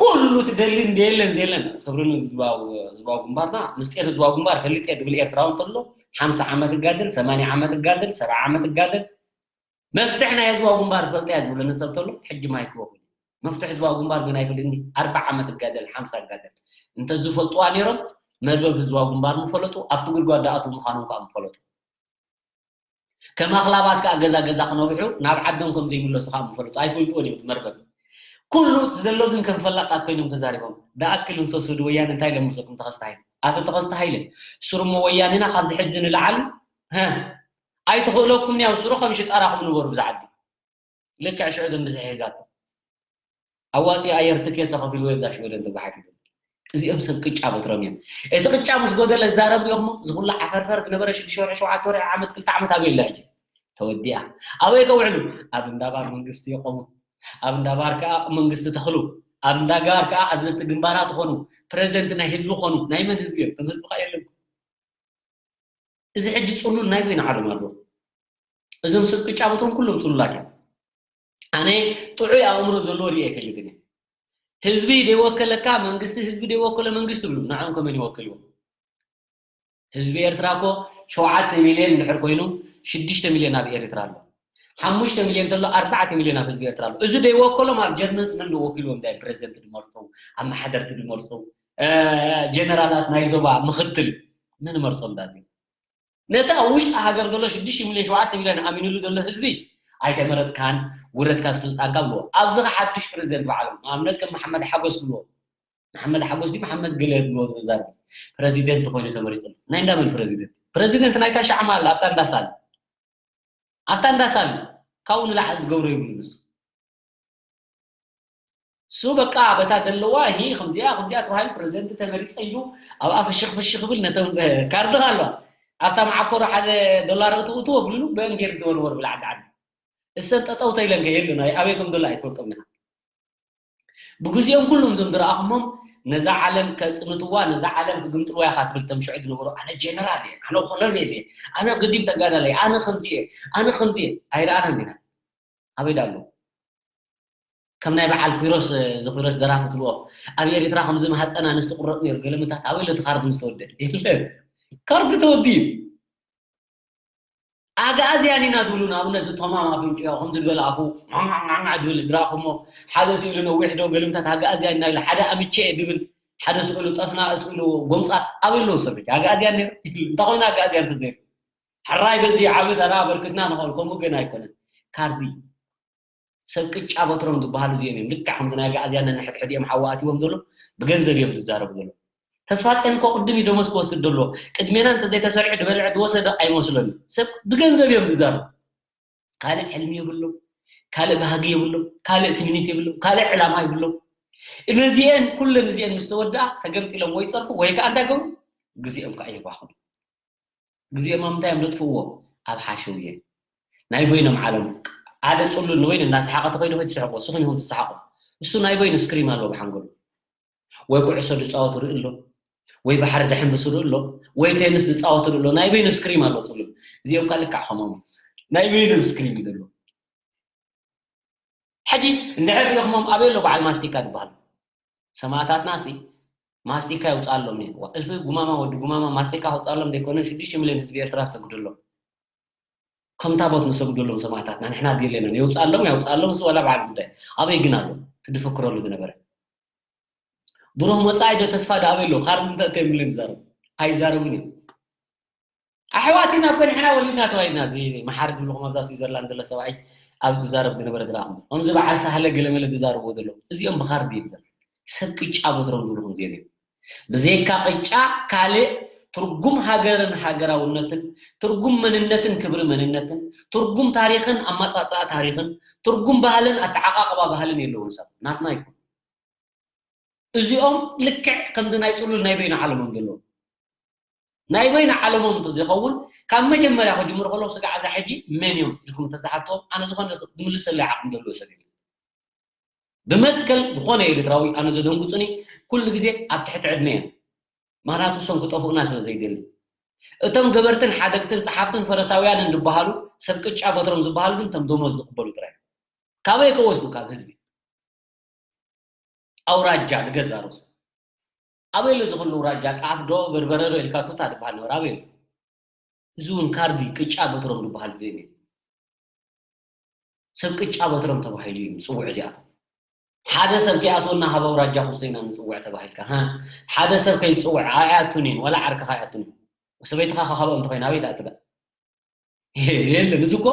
ኩሉ ትደሊ እንደ የለን ዘየለን ክብሪ ህዝባዊ ግንባርና ምስጢር ህዝባዊ ግንባር ፈሊጠ ድብል ኤርትራዊ እንተሎ ሓምሳ ዓመት እጋደል ሰማንያ ዓመት እጋደል ሰብዓ ዓመት እጋደል መፍትሕ ናይ ህዝባዊ ግንባር ፈልጠያ ዝብለኒ ሰብ ተሎ ሕጂ ማይክ ወጉ መፍትሕ ህዝባዊ ግንባር ግን ኣይፈልጥኒ ኣርባዓ ዓመት እጋደል ሓምሳ እጋደል እንተዝፈልጥዋ ነይሮም መርበብ ህዝባዊ ግንባር ምፈለጡ ኣብቲ ጉድጓድ ደኣቱ ምዃኖም ከዓ ምፈለጡ ከም ኣኽላባት ከዓ ገዛ ገዛ ክነብሑ ናብ ዓዶም ከም ዘይምለሱ ከዓ ምፈለጡ ኣይፈልጥዎን እዮም እቲ መርበብ ኩሉ ዘሎ ግን ከም ፈላጣት ኮይኖም ተዛሪቦም ደኣክል እንሰሱ ድወያን እንታይ ለምስለኩም ተኸስተ ሃይለ ኣቶ ተኸስተ ሃይለ ስሩሞ ወያኔና ካብዚ ሕጂ ንላዓል ኣይትኽእለኩም ያው ስሩ ከም ሽጣራኹም ንበሩ ብዛ ዓዲ ልክዕ ሽዑ ደም ብዝሒ ሒዛቶ ኣዋፂኡ ኣየር ትኬት ተኸፊልዎ ብዛ ሽወደን ተጓሓፊሉ እዚኦም ሰብ ቅጫ በትሮም እዮም እቲ ቅጫ ምስ ጎደለ ዛረቡ ኢኹም ዝኹሉ ዓፈርፈር ዝነበረ ሽዱሽተ ወርሒ ሸውዓተ ወርሒ ዓመት ክልተ ዓመት ኣበይ ኣሎ ሕጂ ተወዲኣ ኣበይ ከውዕሉ ኣብ እንዳባር መንግስቲ የቆሙ ኣብ እንዳባር ከዓ መንግስቲ ተኽሉ ኣብ እንዳጋር ከዓ ኣዘዝቲ ግንባራት ኾኑ ፕሬዚደንት ናይ ህዝቢ ኾኑ ናይ መን ህዝቢ እዮም ከም ህዝቢ ከዓ የለን እዚ ሕጂ ጽሉል ናይ በይኑ ዓለም ኣሎ። እዞም ሰብ ቅጫ በቶም ኩሎም ጽሉላት እዮም። ኣነ ጥዑይ ኣእምሮ ዘለዎ ርኢ ኣይፈልጥን እየ። ህዝቢ ደይወከለካ መንግስቲ ህዝቢ ደይወከሎ መንግስቲ ብሉ ንዖም ከመን ይወክልዎ? ህዝቢ ኤርትራ እኮ ሸውዓተ ሚልዮን እንድሕር ኮይኑ ሽዱሽተ ሚልዮን ኣብ ኤርትራ ኣሎ። ሓሙሽተ ሚልዮን ተሎ ኣርባዕተ ሚልዮን ኣብ ህዝቢ ኤርትራ ኣሎ። እዚ ደይወከሎም ኣብ ጀርመንስ መን ወኪልዎም እንታይ ፕሬዚደንት ድመርፁ፣ ኣመሓደርቲ ድመርፁ፣ ጀነራላት ናይ ዞባ ምኽትል መን መርፆም ዳዚ ነቲ ኣብ ውሽጢ ሃገር ዘሎ ሽዱሽተ ሚልዮን ሸውዓተ ሚልዮን ኣሚንሉ ዘሎ ህዝቢ ኣይተመረፅካን ውረድ ካብ ስልጣንካ ብልዎ ኣብዚ ሓዱሽ ፕሬዚደንት ባዕሎም ንኣብነት ከም መሓመድ ሓጎስ ብልዎ መሓመድ ሓጎስ ዲ መሓመድ ገለ ብልዎ ዝዛረብ ፕሬዚደንት ኮይኑ ተመሪፁ ናይ እንዳመን ፕሬዚደንት ፕሬዚደንት ናይ ታሻዕማ ኣለ ኣብታ እንዳሳል ኣብታ እንዳሳል ካብኡ ንላዕሊ ዝገብሮ ይብሉ ንሱ እሱ በቃ በታ ዘለዋ ይሄ ከምዚኣ ከምዚኣ ተባሂሉ ፕሬዚደንት ተመሪፀ ኢሉ ኣብኣ ፍሽኽ ፍሽኽ ብል ነቶም ካርድኻ ኣለዋ ኣብታ መዓኮሮ ሓደ ዶላር እትውትዎ ብልሉ በእንጌር ዝወርወር ብላ ዓዲ ዓዲ እሰን ጠጠው ተይለን ከየሉ ናይ ኣበይ ከም ዘሎ ኣይትፈልጦም ኢኻ ብግዚኦም ኩሎም እዞም ዝረኣኹሞም ነዛ ዓለም ከፅንትዋ ነዛ ዓለም ክግምጥልዋ ኢኻ ትብል ተምሽዑ ዝነበሩ ኣነ ጀነራል እየ ኣነ ኮሎኔል እየ ኣነ ግዲም ተጋዳላይ ኣነ ከምዚ እየ ኣነ ከምዚ እየ ኣይረኣናን ኢና ኣበይ ዳሉ ከም ናይ በዓል ኪሮስ እዚ ኪሮስ ደራፊ ትብልዎ ኣብ ኤሪትራ ከምዚ ማህፀና ኣንስቲ ቁረጥ ነይሩ ገለመታት ኣበይ ኣሎ እቲ ካርድ ምስ ተወደ የለን ካርድ ተወዲ እዩ ኣግኣዝያን ኢና ትብሉ ንኣብነት እዚ ቶማም ኣፍንጭዮ ከምዚ ዝበለ ኣፉ ማማማማ ድብል ድራኹሞ ሓደ ስእሉ ነዊሕ ዶ ገለመታት ኣግኣዝያን ኢና ኢሉ ሓደ ኣምቼ ድብል ሓደ ስእሉ ጠፍና ስእሉ ጎምፃት ኣበይ ኣለዉ ሰብ ኣግኣዝያን ነይሩ እንታይ ኮይኑ ኣግኣዝያን ተዘይሩ ሕራይ በዚ ዓቢ ተራ ኣበርክትና ንኽእል ከምኡ ግን ኣይኮነን ካርዲ ሰብ ቅጫ በትሮም ዝበሃሉ እዚኦም እዮም ልክዕ ከምዚ ናይ ኣግኣዝያን ነንሕድሕድ እዮም ሓዊ ኣትዎም ዘሎ ብገንዘብ እዮም ዝዛረቡ ዘሎ ተስፋ ጤን እኮ ቅድም እዩ ደሞዝ ክወስድ ዘለዎ ቅድሜና እንተዘይተሰሪዑ ዝበልዐ ዝወሰደ ኣይመስሎን ሰብ ብገንዘብ እዮም ዝዛረቡ ካልእ ሕልሚ የብሎም ካልእ ባህጊ የብሎም ካልእ ትምኒት የብሎም ካልእ ዕላማ የብሎም እነዚአን ኩለን እዚአን ምስ ተወድኣ ተገምጢሎም ወይ ፀርፉ ወይ ከዓ እንታይ ገብሩ ግዜኦም ከዓ የባኽኑ ግዜኦም ኣብ ምንታይ እዮም ዘጥፍእዎ ኣብ ሓሸውየ ናይ በይኖም ዓለም ሓደ ፅሉል ንበይኑ እናሰሓቐ ተኸይዱ ከይትስሕቆ ስኹም ይኹም ትሰሓቁ እሱ ናይ በይኑ ስክሪም ኣለዎ ብሓንጎሉ ወይ ኩዕሶ ዝፃወቱ ርኢ ኣሎ ወይ ባሕሪ ደሕምብሱ ርኢ ኣሎ ወይ ቴንስ ዝፃወቱ ርኢ ኣሎ ናይ በይኑ ስክሪም ኣለዎ ፅሉል እዚኦም ከዓ ልክዕ ከሞም ናይ በይኖም ስክሪም እዩ ዘለዎ ሕጂ እንድሕር ሪእኹሞም ኣበይ ኣሎ በዓል ማስቲካ ዝበሃል ሰማእታትና ሲ ማስቲካ የውፅኣሎም ነይርዋ እልፊ ጉማማ ወዲ ጉማማ ማስቲካ ከውፅኣሎም ዘይኮነ ሽዱሽተ ሚልዮን ህዝቢ ኤርትራ ዝሰግደሎም ከም ታቦት ንሰግደሎም ሰማእታትና ንሕና ድየለናን የውፅኣሎም ያውፅኣሎም ሲ ዋላ በዓል ጉዳይ ኣበይ ግን ኣሎ ትድፍክረሉ ዝነበረ ብሩህ መፃኢ ዶ ተስፋ ዶ ኣበይ ኣሎ ካርድ እንተእተየምሉ ይዛረቡ ኣይዛረቡን እዮም ኣሕዋት ኢና እኮ ንሕና ወሊድና ተባሂልና እዚ መሓሪ ዝብልኹም ኣብዛ ስዊዘርላንድ ዘሎ ሰብኣይ ኣብ ዝዛረብ ዝነበረ ዝረኣኹም ከምዚ በዓል ሳህለ ገለመለ ዝዛረብዎ ዘሎ እዚኦም ብኻርድ እዮም ዘር ሰብ ቅጫ ቦትሮም ዝብልኹም እዚኦም እዮም ብዘይካ ቅጫ ካልእ ትርጉም ሃገርን ሃገራውነትን፣ ትርጉም መንነትን ክብሪ መንነትን፣ ትርጉም ታሪኽን ኣመጻጽኣ ታሪኽን፣ ትርጉም ባህልን ኣተዓቓቕባ ባህልን የለውን። ንሳቶም ናትና ኣይኮኑ። እዚኦም ልክዕ ከምዚ ናይ ጽሉል ናይ በይኑ ዓለሞም ዘለዉ ናይ በይኑ ዓለሞም እንተዘይኸውን፣ ካብ መጀመርያ ክጅምሩ ከለዉ ስጋዕ እዛ ሕጂ መን እዮም ኢልኩም እንተዝሓትዎም ኣነ ዝኾነ ክምልሰሉ ዓቕሚ ዘለዎ ሰብ የለን። ብመትከል ዝኾነ ኤርትራዊ ኣነ ዘደንጉጽኒ ኩሉ ግዜ ኣብ ትሕቲ ዕድመ እዮም። ምኽንያቱ እሶም ክጠፍኡና ስለ ዘይደሊ። እቶም ገበርትን ሓደግትን ጸሓፍትን ፈረሳውያንን ዝበሃሉ ሰብ ቅጫ በትሮም ዝበሃሉ ግን እቶም ደሞዝ ዝቕበሉ ጥራይ። ካበይ ከወስዱ? ካብ ህዝቢ። ኣውራጃ ንገዛ ርእሱ ኣበይ ኣሎ? ዝኽሉ ኣውራጃ ጣፍ ዶ በርበረ ዶ ኢልካ ቱታ ዝበሃል ነበር ኣበይ ኣሎ? እዚ እውን ካርዲ ቅጫ በትሮም ዝበሃል ዘይም እዩ። ሰብ ቅጫ በትሮም ተባሂሉ እዩ ዝፅውዕ። እዚኣቶም ሓደ ሰብ ከይኣትወና ካብ ኣውራጃ ክውስዶ ኢና ንፅውዕ ተባሂልካ፣ ሃ፣ ሓደ ሰብ ከይፅውዕ ኣይኣቱን እዩ፣ ዋላ ዓርክኻ ኣይኣቱን እዩ። ሰበይትኻ ካካብኦም እንተኮይና ኣበይ ደኣ ትበል? የለን። እዚ እኮ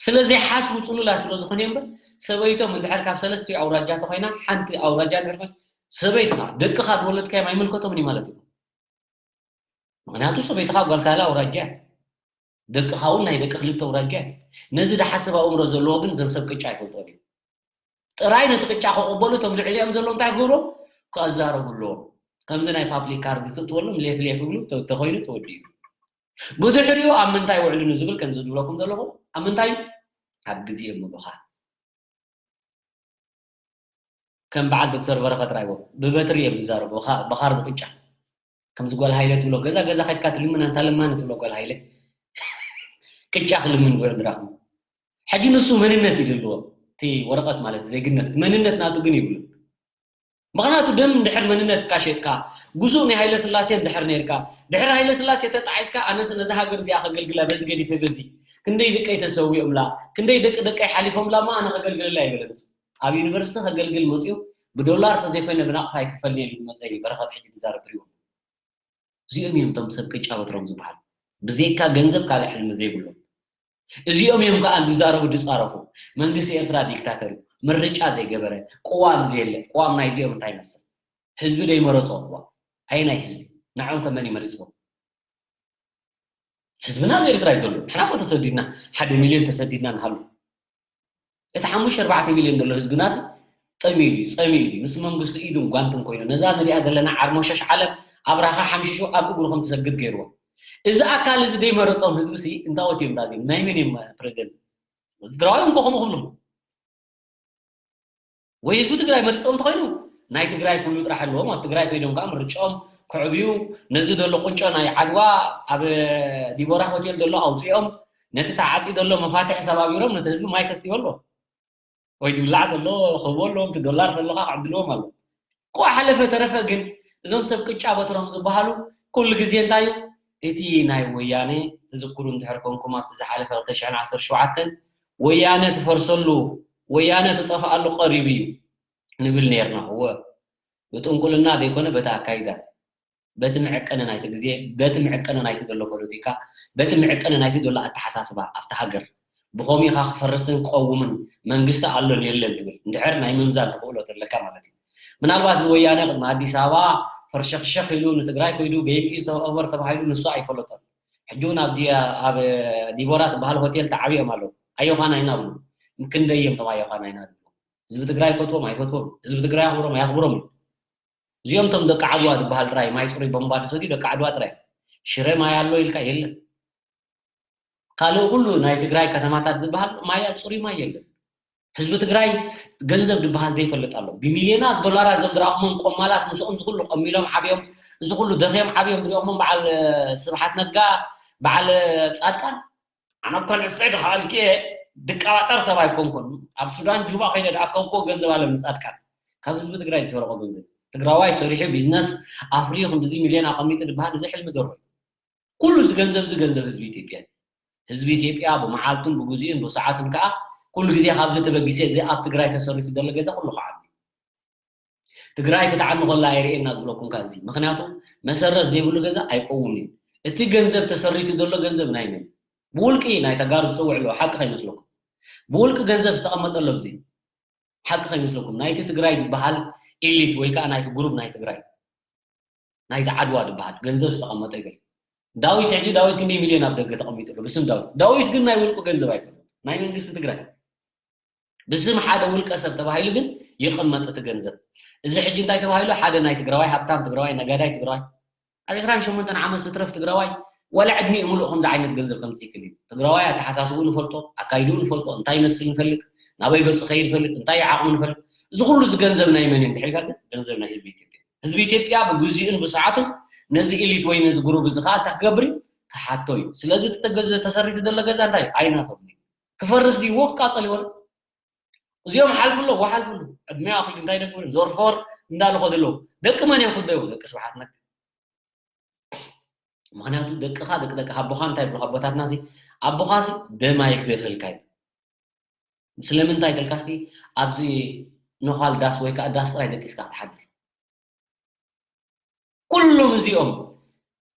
ስለ ዘይሓስቡ ፅሉላት ስለ ዝኾነ እምበር፣ ሰበይቶም እንድሕር ካብ ሰለስቲኡ ኣውራጃ ተኮይና፣ ሓንቲ ኣውራጃ እንድሕር ኮይንስ፣ ሰበይትኻ ደቅኻ ዝወለድካዮም ኣይምልከቶምን እዩ ማለት እዩ። ምክንያቱ ሰበይትኻ ጓል ካልእ ኣውራጃ እያ። ደቅኻ እውን ናይ ደቂ ክልተ ኣውራጃ እያ። ነዚ ዝሓስብ ኣእምሮ ዘለዎ ግን እዞም ሰብ ቅጫ ኣይፈልጥዎን እዮም። ጥራይ ነቲ ቅጫ ክቕበሉ እቶም ልዕሊኦም ዘሎ እንታይ ክገብሮም? ከዛረቡ ኣለዎም። ከምዚ ናይ ፓብሊክ ካርድ ትእትወሎም ሌፍ ሌፍ ይብሉ፣ ተ- ተኾይኑ ተወዲኡ። ብድሕሪኡ ኣብ ምንታይ ውዕሉ ንዝብል ከምዚ ዝብለኩም ዘለኹ ኣብ ምንታይ? ኣብ ግዜኦም ምብኻን። ከም በዓል ዶክተር በረኸት ራይቦ ብበትሪ እዮም ዝዛረቡ፣ ብኻ- ብኻርድ ቅጫ። ከምዚ ጓል ሃይለ ትብሎ ገዛ ገዛ ከድካ ትልምን ኣንታ ለማኒ ትብሎ ጓል ሃይለ ቅጫ ክልምን ውዕል ድራኹም። ሕጂ ንሱ መንነት እዩ ድልዎ፣ እቲ ወረቐት ማለት ዜግነት መንነት ናቱ ግን ይብሉ። ምኽንያቱ ደም ድሕር መንነትካ ሸጥካ ጉዙእ ናይ ሃይለ ስላሴ እንድሕር ነርካ ድሕር ሃይለ ስላሴ ተጣዒስካ ኣነስ ነዚ ሃገር እዚኣ ከገልግላ በዚ ገዲፈ በዚ ክንደይ ደቀይ ተሰዊኦምላ ክንደይ ደቂ ደቀይ ሓሊፎምላ እማ ኣነ ከገልግለላ ይበለ። ኣብ ዩኒቨርሲቲ ከገልግል መፅኡ ብዶላር ተዘይኮይነ ብናቕፋ ይክፈልኒ ኢሉ ዝመፀ እዩ በረኸት ሕጂ ትዛረብ ትሪእዎ። እዚኦም እዮም እቶም ሰብ ቅጫ በትሮም ዝበሃል። ብዘይካ ገንዘብ ካልእ ሕልሚ ዘይብሎም እዚኦም እዮም ከዓ ዝዛረቡ ዝፃረፉ። መንግስቲ ኤርትራ ዲክታተር እዩ፣ ምርጫ ዘይገበረ፣ ቅዋም ዘየለ። ቅዋም ናይ እዚኦም እንታይ ይመስል? ህዝቢ ደይመረፆ እዋ ኣይ ናይ ህዝቢ ንዕኦም ከመን ይመሪፅዎም? ህዝብና ኣብ ኤርትራ እዩ ዘሎ። ንሕና እኮ ተሰዲድና ሓደ ሚልዮን ተሰዲድና ንሃሉ። እቲ ሓሙሽተ ኣርባዕተ ሚልዮን ዘሎ ህዝብና እዚ ጠሚዩ ድዩ? ጸሚኡ ድዩ? ምስ መንግስቱ ኢዱን ጓንትን ኮይኑ ነዛ ንሪኣ ዘለና ዓርሞሸሽ ዓለም ኣብራኻ ሓምሽሹ ኣብ እግሩ ከም ትሰግድ ገይርዎ። እዚ ኣካል እዚ ደይመረጾም ህዝቢ ሲ እንታወት እዮም ዳዚም ናይ መን እዮም ፕሬዚደንት? ትግራዋይ እንኮ ከምኡ ክብሉ ወይ ህዝቢ ትግራይ መሪጾም እንተኮይኑ ናይ ትግራይ ክብሉ ጥራሕ ኣለዎም። ኣብ ትግራይ ኮይኖም ከዓ ምርጫኦም ክዕብዩ ነዚ ዘሎ ቁንጮ ናይ ዓድዋ ኣብ ዲቦራ ሆቴል ዘሎ ኣውፅኦም ነቲ ተዓፂ ዘሎ መፋትሕ ሰባቢሮም ነቲ ህዝቢ ማይ ከስትይዎ ኣለዎም። ወይ ድብላዕ ዘሎ ክህቦ ኣለዎም፣ እቲ ዶላር ተሎካ ክዕድልዎም ኣሎ። እኮ ሓለፈ ተረፈ ግን እዞም ሰብ ቅጫ በትሮም ዝበሃሉ ኩሉ ግዜ እንታይ እዩ እቲ ናይ ወያነ ትዝክሩ እንድሕር ኮንኩም ኣብቲ ዝሓለፈ ክልተ ሽሕን ዓሰርተ ሸውዓተን ወያነ ትፈርሰሉ ወያነ ትጠፍኣሉ ቀሪቡ እዩ ንብል ነርና። እወ ብጥንቁልና ዘይኮነ በቲ ኣካይዳ በቲ ምዕቀነ ናይቲ ግዜ፣ በቲ ምዕቀነ ናይቲ ዘሎ ፖለቲካ፣ በቲ ምዕቀነ ናይቲ ዘሎ ኣተሓሳስባ ኣብቲ ሃገር ብኸምኡ ኢኻ ክፈርስን ክቐውምን መንግስቲ ኣሎን የለን ትብል እንድሕር ናይ ምምዛን ተኽእሎ ተለካ ማለት እዩ። ምናልባት እዚ ወያነ ቅድሚ ኣዲስ ኣበባ ፈርሸኽሸኽ ኢሉ ንትግራይ ከይዱ game is over ተባሂሉ ንሱ ኣይፈለጦን። ሕጂ እውን ኣብዲ ኣብ ዲቦራ ትበሃል ሆቴል ተዓብዮም ኣለዉ። ኣዮኻን ኣይናብሉ ክንደይ እዮም ቶም ኣዮኻን ኣይናብሉ ህዝቢ ትግራይ ይፈትዎም ኣይፈትዎም ህዝቢ ትግራይ ኣኽብሮም ኣየኽብሮም እዩ። እዚኦም ቶም ደቂ ዓድዋ ዝበሃል ጥራይ ማይ ፅሩይ ቦምባ ዝሰትዩ ደቂ ዓድዋ ጥራይ ሽረ ማይ ኣሎ ኢልካ የለን። ካልእ ኩሉ ናይ ትግራይ ከተማታት ዝበሃል ማይ ኣብ ፅሩይ ማይ የለን። ህዝቢ ትግራይ ገንዘብ ዝበሃል ዘይፈልጥ ኣሎ። ብሚልዮናት ዶላራት እዞም ዝረኣኹሞም ቆማላት ምስኦም ዝኩሉ ቀሚሎም ዓብዮም እዚ ኩሉ ደኽዮም ዓብዮም ዝሪኦሞም በዓል ስብሓት ነጋ በዓል ፃድቃን ኣነ እኮ ንእሰይ ድኸኣልኪ ድቃባጠር ሰብ ኣይኮንኩን። ኣብ ሱዳን ጁባ ከይደ ድኣከብኮ ገንዘብ ኣለም ንፃድቃን ካብ ህዝቢ ትግራይ ዝሰረቆ ገንዘብ ትግራዋይ ሰሪሑ ቢዝነስ ኣፍርዩ ክንድዚ ሚልዮን ኣቐሚጡ ዝበሃል እዚ ሕልሚ ደርሆ እዩ። ኩሉ እዚ ገንዘብ እዚ ገንዘብ ህዝቢ ኢትዮጵያ እዩ። ህዝቢ ኢትዮጵያ ብመዓልቱን ብግዚኡን ብሰዓቱን ከዓ ኩሉ ግዜ ካብዚ ተበጊሰ እዚ ኣብ ትግራይ ተሰሪቱ ዘሎ ገዛ ኩሉ ከዓ ትግራይ ክትዓኒ ከላ ኣይርእየና ዝብለኩም ካብ እዚ ምክንያቱ መሰረት ዘይብሉ ገዛ ኣይቀውም እዩ። እቲ ገንዘብ ተሰሪቱ ዘሎ ገንዘብ ናይ መን ብውልቂ ናይ ተጋሩ ዝፅውዕ ኣለዎ ሓቂ ከይመስለኩም ብውልቂ ገንዘብ ዝተቐመጠ ኣሎ እዚ ሓቂ ከይመስለኩም ናይቲ ትግራይ ዝበሃል ኢሊት ወይ ከዓ ናይቲ ግሩብ ናይ ትግራይ ናይዚ ዓድዋ ዝበሃል ገንዘብ ዝተቐመጠ ይብል። ዳዊት ሕጂ ዳዊት ክንደይ ሚልዮን ኣብ ደገ ተቐሚጡ ኣሎ ብስም ዳዊት። ዳዊት ግን ናይ ውልቁ ገንዘብ ኣይኮነን፣ ናይ መንግስቲ ትግራይ። ብስም ሓደ ውልቀ ሰብ ተባሂሉ ግን ይቕመጥ እቲ ገንዘብ። እዚ ሕጂ እንታይ ተባሂሉ? ሓደ ናይ ትግራዋይ ሃብታም ትግራዋይ፣ ነጋዳይ ትግራዋይ፣ ኣብ ዕስራን ሸሞንተን ዓመት ዝትረፍ ትግራዋይ ዋላ ዕድሚኡ ሙሉእ ከምዚ ዓይነት ገንዘብ ከምፅእ ይክእል እዩ። ትግራዋይ ኣተሓሳስብኡ ንፈልጦ፣ ኣካይድኡ ንፈልጦ፣ እንታይ ይመስል ንፈልጥ፣ ናበይ ገፁ ከይድ ንፈልጥ፣ እንታይ ዓቕሙ ንፈልጥ። እዚ ኩሉ እዚ ገንዘብ ናይ መን እዩ እንድሕር ኢልካ ግን ገንዘብ ናይ ህዝቢ ኢትዮጵያ። ህዝቢ ኢትዮጵያ ብግዚኡን ብሰዓቱን ነዚ ኢሊት ወይ ነዚ ግሩብ እዚ ከዓ እንታይ ክገብር እዩ? ክሓቶ እዩ። ስለዚ እቲ ተገ-፣ ተሰሪቱ ዘሎ ገዛ እንታይ እዩ? ኣይናቶም እዩ። ክፈርስ ድዩ? ወቃ ጸሊወ። እዚኦም ሓልፍሎ፣ ወሓልፍሎ። ዕድመ ኣኽሉ እንታይ ደግብር? ዞርፎር እንዳልኾ ዘለዉ። ደቂ መን እዮም ክደዩ? ደቂ ስብሓት ነጋ። ምኽንያቱ ደቅኻ፣ ደቂ ደቅኻ፣ ኣቦኻ እንታይ ይብሉ ኣቦታትና ሲ፣ ኣቦኻ ሲ ደም ኣይግደፈልካ እዩ። ስለምንታይ ተልካ ሲ፣ ኣብዚ ነዃል ዳስ ወይ ከዓ ዳስ ጥራይ ደቂስካ ክትሓድር። ኩሎም እዚኦም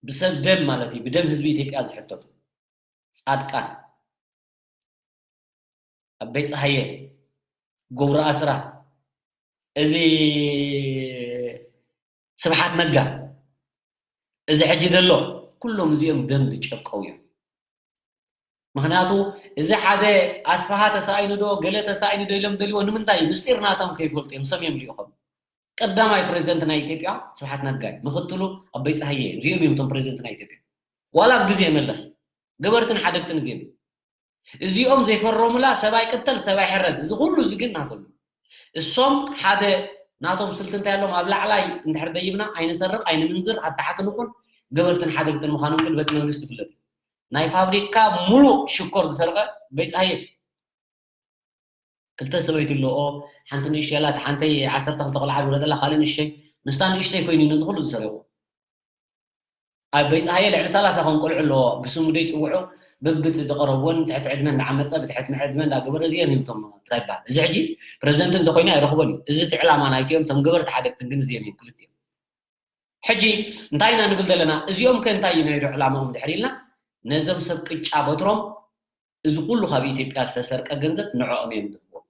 ብሰብ ደም ማለት እዩ፣ ብደም ህዝቢ ኢትዮጵያ ዝሕተቱ ጻድቃን፣ ኣበይ ጸሃየ፣ ገብሩ ኣስራት፣ እዚ ስብሓት ነጋ፣ እዚ ሕጂ ዘሎ፣ ኩሎም እዚኦም ደም ዝጨቀው እዮም። ምኽንያቱ እዚ ሓደ ኣስፍሃ ተሳኢኑ ዶ ገለ ተሳኢኑ ዶ ኢሎም ደልዎ ንምንታይ እዩ? ምስጢር ናቶም ከይፈልጡ እዮም፣ ሰም እዮም ልኢኾም። ቀዳማይ ፕሬዚደንት ናይ ኢትዮጵያ ስብሓት ነጋ እዩ። ምኽትሉ ኣበይ ጸሃየ እዩ። እዚኦም እዮም እቶም ፕሬዚደንት ናይ ኢትዮጵያ። ዋላ ኣብ ግዜ መለስ ገበርትን ሓደግትን እዚኦም እዮም። እዚኦም ዘይፈረሙላ ሰብ ኣይቅተል ሰብ ኣይሕረድ። እዚ ኩሉ እዚ ግን ናቶም እዩ። እሶም ሓደ ናቶም ስልቲ እንታይ ኣለዎም? ኣብ ላዕላይ እንድሕር ደይብና ኣይንሰርቕ ኣይንምንዝር፣ ኣብ ታሕቲ ንኹን ገበርትን ሓደግትን ምዃኖም ግን በቲ መንግስቲ ይፍለጥ እዩ። ናይ ፋብሪካ ሙሉእ ሽኮር ዝሰርቐ ኣበይ ጸሃየ። ክልተ ሰበይቲ ኣለዎ፣ ሓንቲ ንእሽተይ ኣላ፣ እታ ሓንተይ ዓሰርተ ክልተ ቆልዓ ዝወለደላ፣ ካልእ ንእሽተይ፣ ንስታ ንእሽተይ ኮይኑ እዩ ነዚ ኩሉ ዝሰሪቑ። ኣበይ ጸሃየ ልዕሊ ሰላሳ ከም ቆልዑ ኣለዎ፣ ብስሙ ደይ ጽውዑ፣ በብቲ ዝቐረብዎን ትሕቲ ዕድመ እንዳዓመጸ፣ ብትሕቲ ዕድመ እንዳገበረ፣ እዚኦም እዮም እቶም እንታይ ይበሃል። እዚ ሕጂ ፕረዚደንት እንተኮይኑ ኣይረኽቦን እዩ። እዚ እቲ ዕላማ ናይቲኦም፣ እቶም ገበርቲ ሓደግትን ግን እዚኦም እዮም ክልቲኦም። ሕጂ እንታይ ኢና ንብል ዘለና? እዚኦም ከ እንታይ እዩ ነይሩ ዕላማኦም ድሕር ኢልና? ነዞም ሰብ ቅጫ በትሮም እዚ ኩሉ ካብ ኢትዮጵያ ዝተሰርቀ ገንዘብ ንዕኦም እዮም ዝህብዎ።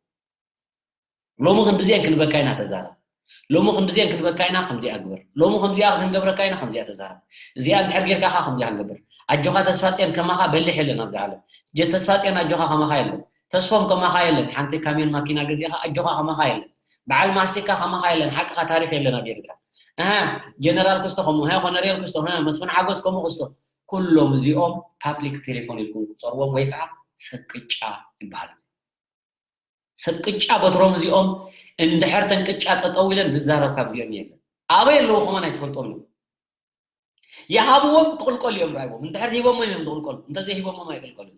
ሎሚ ክንድዚአን ክንበካ ኢና ተዛረብ። ሎሚ ክንድዚአን ክንበካ ኢና ከምዚኣ ግበር። ሎሚ ከምዚኣ ክንገብረካ ኢና ከምዚኣ ተዛረብ። እዚኣ እንድሕር ጌርካ ኸዓ ከምዚኣ ክንገብር። ኣጆኻ ተስፋጽዮን ከማኻ በሊሕ የለን ኣብዚ ዓለም። ጀ-፣ ተስፋጽዮን ኣጆኻ ከማኻ የለን። ተስፎም ከማኻ የለን። ሓንቲ ካሚዮን ማኪና ገዚእኻ ኣጆኻ ከማኻ የለን። በዓል ማስቲካ ከማኻ የለን። ሓቅኻ ታሪኽ የለን ኣብ ኤርትራ። ኣሃ፣ ጀነራል ክስቶ ከምኡ፣ ሃ፣ ኮነሬል ክስቶ፣ ሃ፣ መስፍን ሓጎስ ከምኡ ክስቶ። ኩሎም እዚኦም ፓብሊክ ቴሌፎን ኢልኩም ቁጸርዎም ወይ ከዓ ሰብ ቅጫ ይበሃሉ። ሰብ ቅጫ በትሮም እዚኦም እንድሕር ተን ቅጫ ጠጠው ኢለን ዝዛረብ ካብዚኦም የለን። ኣበይ ኣለዉ ከማን ኣይትፈልጦም እዮም። ይሃብዎም ክቕልቀሉ እዮም ርኣይዎም። እንድሕር ሂቦሞ እዮም ዝቕልቀሉ። እንተዘይሂቦሞም ኣይቅልቀሉን።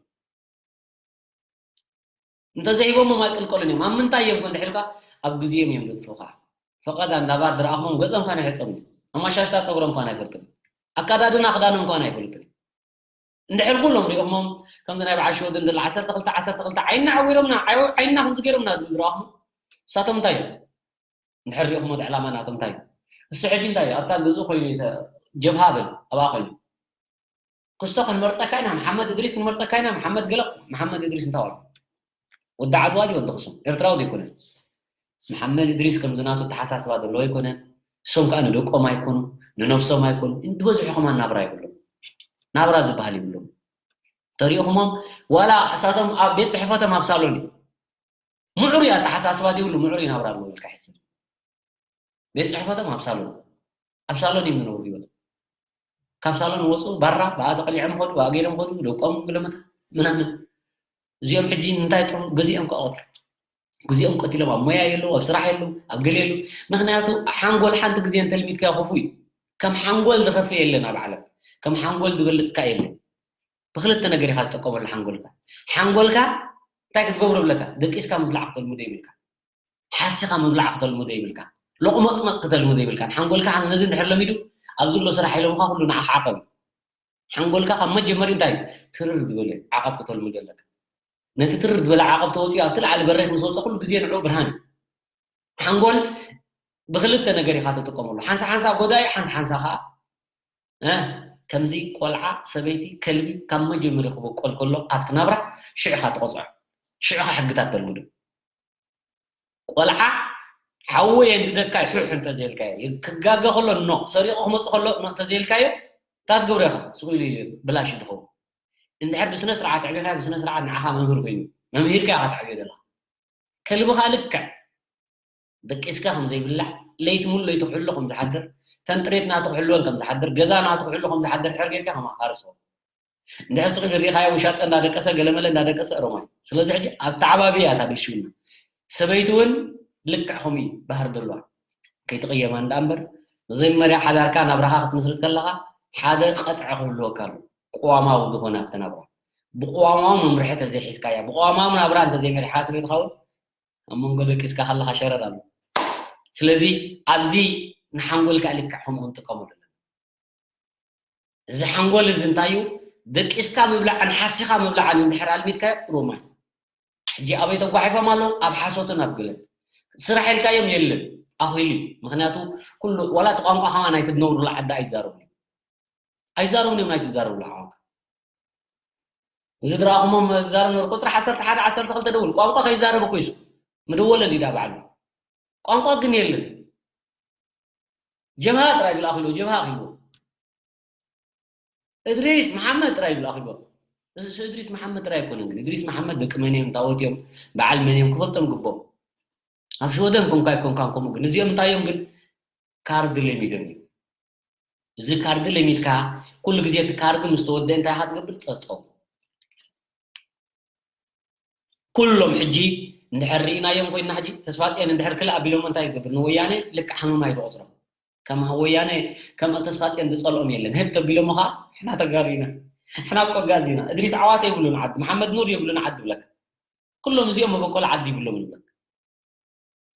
እንተዘይሂቦሞም ኣይቅልቀሉን እዮም። ኣብ ምንታይ እዮም ኮን ድሕልካ ኣብ ግዜኦም እዮም ዘጥፍኡኻ። ፈቐዳ እንዳባር ዝረኣኽሞም ገጾም ካን ኣይሕጸም እዩ። ኣማሻሽታ ጸጉሮም ካን ኣይፈልጥን። ኣካዳድና ክዳኖም ካን ኣይፈልጥን። እንድሕር ኩሎም ሪኦሞም ከምዚ ናይ በዓል ሽወደን ዘሎ ዓሰርተ ክልተ ዓሰርተ ክልተ ዓይና ዓዊሮምና ዓይና ከምዚ ገይሮምና ዝብል ዝረኣኽሞ ንሳቶም እንታይ እዮም? እንድሕር ሪኦኽሞ እቲ ዕላማ ናቶም እንታይ እዩ? እሱ ሕጂ እንታይ እዩ? ኣብታ ግዙእ ኮይኑ ጀብሃ በል ኣብኣ ኮይኑ ክስቶ ክንመርጸካ ኢና፣ መሓመድ እድሪስ ክንመርጸካ ኢና፣ መሓመድ ገለ፣ መሓመድ እድሪስ እንታይ ዋሉ? ወዲ ዓድዋ ድዩ ወዲ ኣኽሱም? ኤርትራዊ ዘይኮነ። መሓመድ እድሪስ ከምዚ ናቱ ኣተሓሳስባ ዘለዎ ኣይኮነን። እሶም ከኣ ንደቆም ኣይኮኑ፣ ንነብሶም ኣይኮኑ። ዝበዝሑ ከማን ናብራ ይብሎም። ናብራ ዝበሃል ይብሎም። ተሪእኹሞም ዋላ እሳቶም ኣብ ቤት ጽሕፈቶም ኣብ ሳሎን እዩ። ምዕሩይ ኣተሓሳስባ ዘይብሉ ምዕሩይ ናብራ ኣለዎ ኢልካ ሕስብ። ቤት ጽሕፈቶም ኣብ ሳሎን፣ ኣብ ሳሎን እዮም ዝነብሩ ህይወት። ካብ ሳሎን ወፁ ባራ ብኣ ተቀሊዖም ኸዱ፣ ብኣ ገይሮም ኸዱ፣ ደቆም ግለመታ ምናምን። እዚኦም ሕጂ እንታይ ጥሩ ግዜኦም ክቐጥሩ ግዜኦም ቀቲሎም ኣብ ሞያ የለዉ፣ ኣብ ስራሕ የለዉ፣ ኣብ ገለ የለዉ። ምክንያቱ ሓንጎል ሓንቲ ግዜ እንተልሚድካ ክፉ እዩ። ከም ሓንጎል ዝኸፍእ የለን ኣብ ዓለም። ከም ሓንጎል ዝበልፅካ የለን። ብክልተ ነገር ኢኻ ዝጥቀመሉ ሓንጎልካ። ሓንጎልካ እንታይ ክትገብሮ ብለካ? ደቂስካ ምብላዕ ክተልምዶ ይብልካ። ሓሲኻ ምብላዕ ክተልምዶ ይብልካ። ሎቕመፅመፅ ክተልምዶ ይብልካ። ሓንጎልካ ነዚ እንድሕር ለሚዱ ኣብዚ ዘሎ ስራሕ ኢሎምካ ኩሉ ንዓኻ ዓቐብ እዩ። ሓንጎልካ ካብ መጀመሪ እንታይ እዩ? ትርር ዝበለ ዓቐብ ክተልምዶ ኣለካ። ነቲ ትርር ዝበለ ዓቐብ ተወፂኡ ኣብቲ ላዕሊ በሪኽ ምስ ወፀ ኩሉ ግዜ ንዕኡ ብርሃን እዩ። ሓንጎል ብክልተ ነገር ኢኻ ትጥቀመሉ። ሓንሳ ሓንሳ ጎዳኢ፣ ሓንሳ ሓንሳ ከዓ እ፣ ከምዚ ቆልዓ፣ ሰበይቲ፣ ከልቢ ካብ መጀመሪ ክበቆል ከሎ ኣብቲ ናብራ ሽዑ ኢኻ ትቆፅዖ። ሽዑ ኢኻ ሕግታት ተልምዶ። ቆልዓ ሓዊ የንድደካ ይሑሕ እንተዘይልካዮ፣ ክጋገ ከሎ ኖቕ፣ ሰሪቑ ክመጽእ ከሎ ኖቕ እንተዘይልካዮ፣ እንታይ ትገብሮ ኢኻ? ስቕ ኢሉ እዩ ብላሽ ድኸውን። እንድሕር ብስነ ስርዓት ኣዕቢኻ፣ ብስነ ስርዓት ንዓኻ መምህር ኮይኑ፣ መምሂርካ ኢኻ ተዕብዮ ዘለኻ። ከልብኻ ልክዕ ደቂስካ ከም ዘይብላዕ፣ ለይቲ ሙሉ ለይቲ ክሕሎ ከም ዝሓድር፣ ተን ጥሬት ናቱ ክሕልወን ከም ዝሓድር፣ ገዛ ናቱ ክሕሉ ከም ዝሓድር ድሕር ጌርካ ከም ኣኻርሶ። እንድሕር ስቕ ኢሉ ርኢኻዮ ውሻጠ እንዳደቀሰ፣ ገለመለ እንዳደቀሰ እሮማይ። ስለዚ ሕጂ ኣብ ተዓባቢ እያ እታ ብልሽውና። ሰበይቲ እውን ልክዕ ከምኡ እዩ ባህር ደለዋ። ከይትቕየማ እንዳ እምበር፣ መጀመርያ ሓዳርካ ናብራኻ ክትምስርት ከለኻ ሓደ ቐጥዒ ክህልወካ ኣሎ። ቅዋማዊ ዝኾነ ኣብቲ ናብራ። ብቅዋማዊ መምርሒ ተዘይሒዝካያ፣ ብቅዋማዊ ናብራ እንተዘይመሪሓ ሰበይትኻ እውን ኣብ መንጎ ደቂስካ ከለኻ ሸረር ኣሎ። ስለዚ ኣብዚ ንሓንጎልካ ልክዕ ከምኡ ክንጥቀመሉ ኣለና። እዚ ሓንጎል እዚ እንታይ እዩ? ደቂስካ ምብላዕን ሓሲኻ ምብላዕን እንድሕር ኣልሚድካዮ ሮማይ። ሕጂ ኣበይ ተጓሒፎም ኣለዉ? ኣብ ሓሶትን ኣብ ገለን። ስራሕ ኢልካዮም የለን። ኣኺሉ እዩ። ምኽንያቱ ኩሉ፣ ዋላ እቲ ቋንቋ ከማን ናይቲ ትነብሩላ ዓዲ ኣይዛረቡን እዮም። ኣይዛረቡን እዮም ናይቲ ትዛረቡላ ሓወካ። እዚ ዝረኣኹሞም ዝዛረቡ ነበሩ። ቁፅሪ ዓሰርተ ሓደ፣ ዓሰርተ ክልተ ደውል። ቋንቋ ከይዛረብ እኮ እዩ። ምደወለ እንዲዳ ባዕሉ። ቋንቋ ግን የለን። ጀብሃ ጥራይ ብላ ኣኺሉ፣ ጀብሃ ኣኺሉ። እድሪስ መሓመድ ጥራይ ይብሉ ኣኺልቦ። እሱ እድሪስ መሓመድ ጥራይ ኣይኮነን ግን፣ እድሪስ መሓመድ ደቂ መን እዮም፣ ታወት እዮም፣ በዓል መን እዮም ክፈልጦም ግቦ። ኣብ ሽወደን ኮንካ ኣይኮንካን ከምኡ ግን፣ እዚኦም እንታይ እዮም ግን፣ ካርድ ለሚዶም እዮም። እዚ ካርድ ለሚድካ፣ ኩሉ ግዜ እቲ ካርድ ምስ ተወደአ እንታይ ኢኻ ትገብር? ጠጠው። ኩሎም ሕጂ እንድሕር ርኢናዮም ኮይንና፣ ሕጂ ተስፋጽዮን እንድሕር ክልእ ኣቢሎሞ እንታይ ይገብር? ንወያነ ልክዕ ሃመማ እዩ ዝቖጽሮ። ከም ወያነ፣ ከም ተስፋጽዮን ዝጸልኦም የለን። ህግ ተቢሎሞ ኸኣ፣ "ንሕና ተጋሩ ኢና፣ ንሕና እኮ ኣጋዚ ኢና፣ እድሪስ ዓዋተ የብሉን ዓዲ፣ መሓመድ ኑር የብሉን ዓዲ" ይብለካ። ኩሎም እዚኦም መበቆል ዓዲ ይብሎም ይብለካ።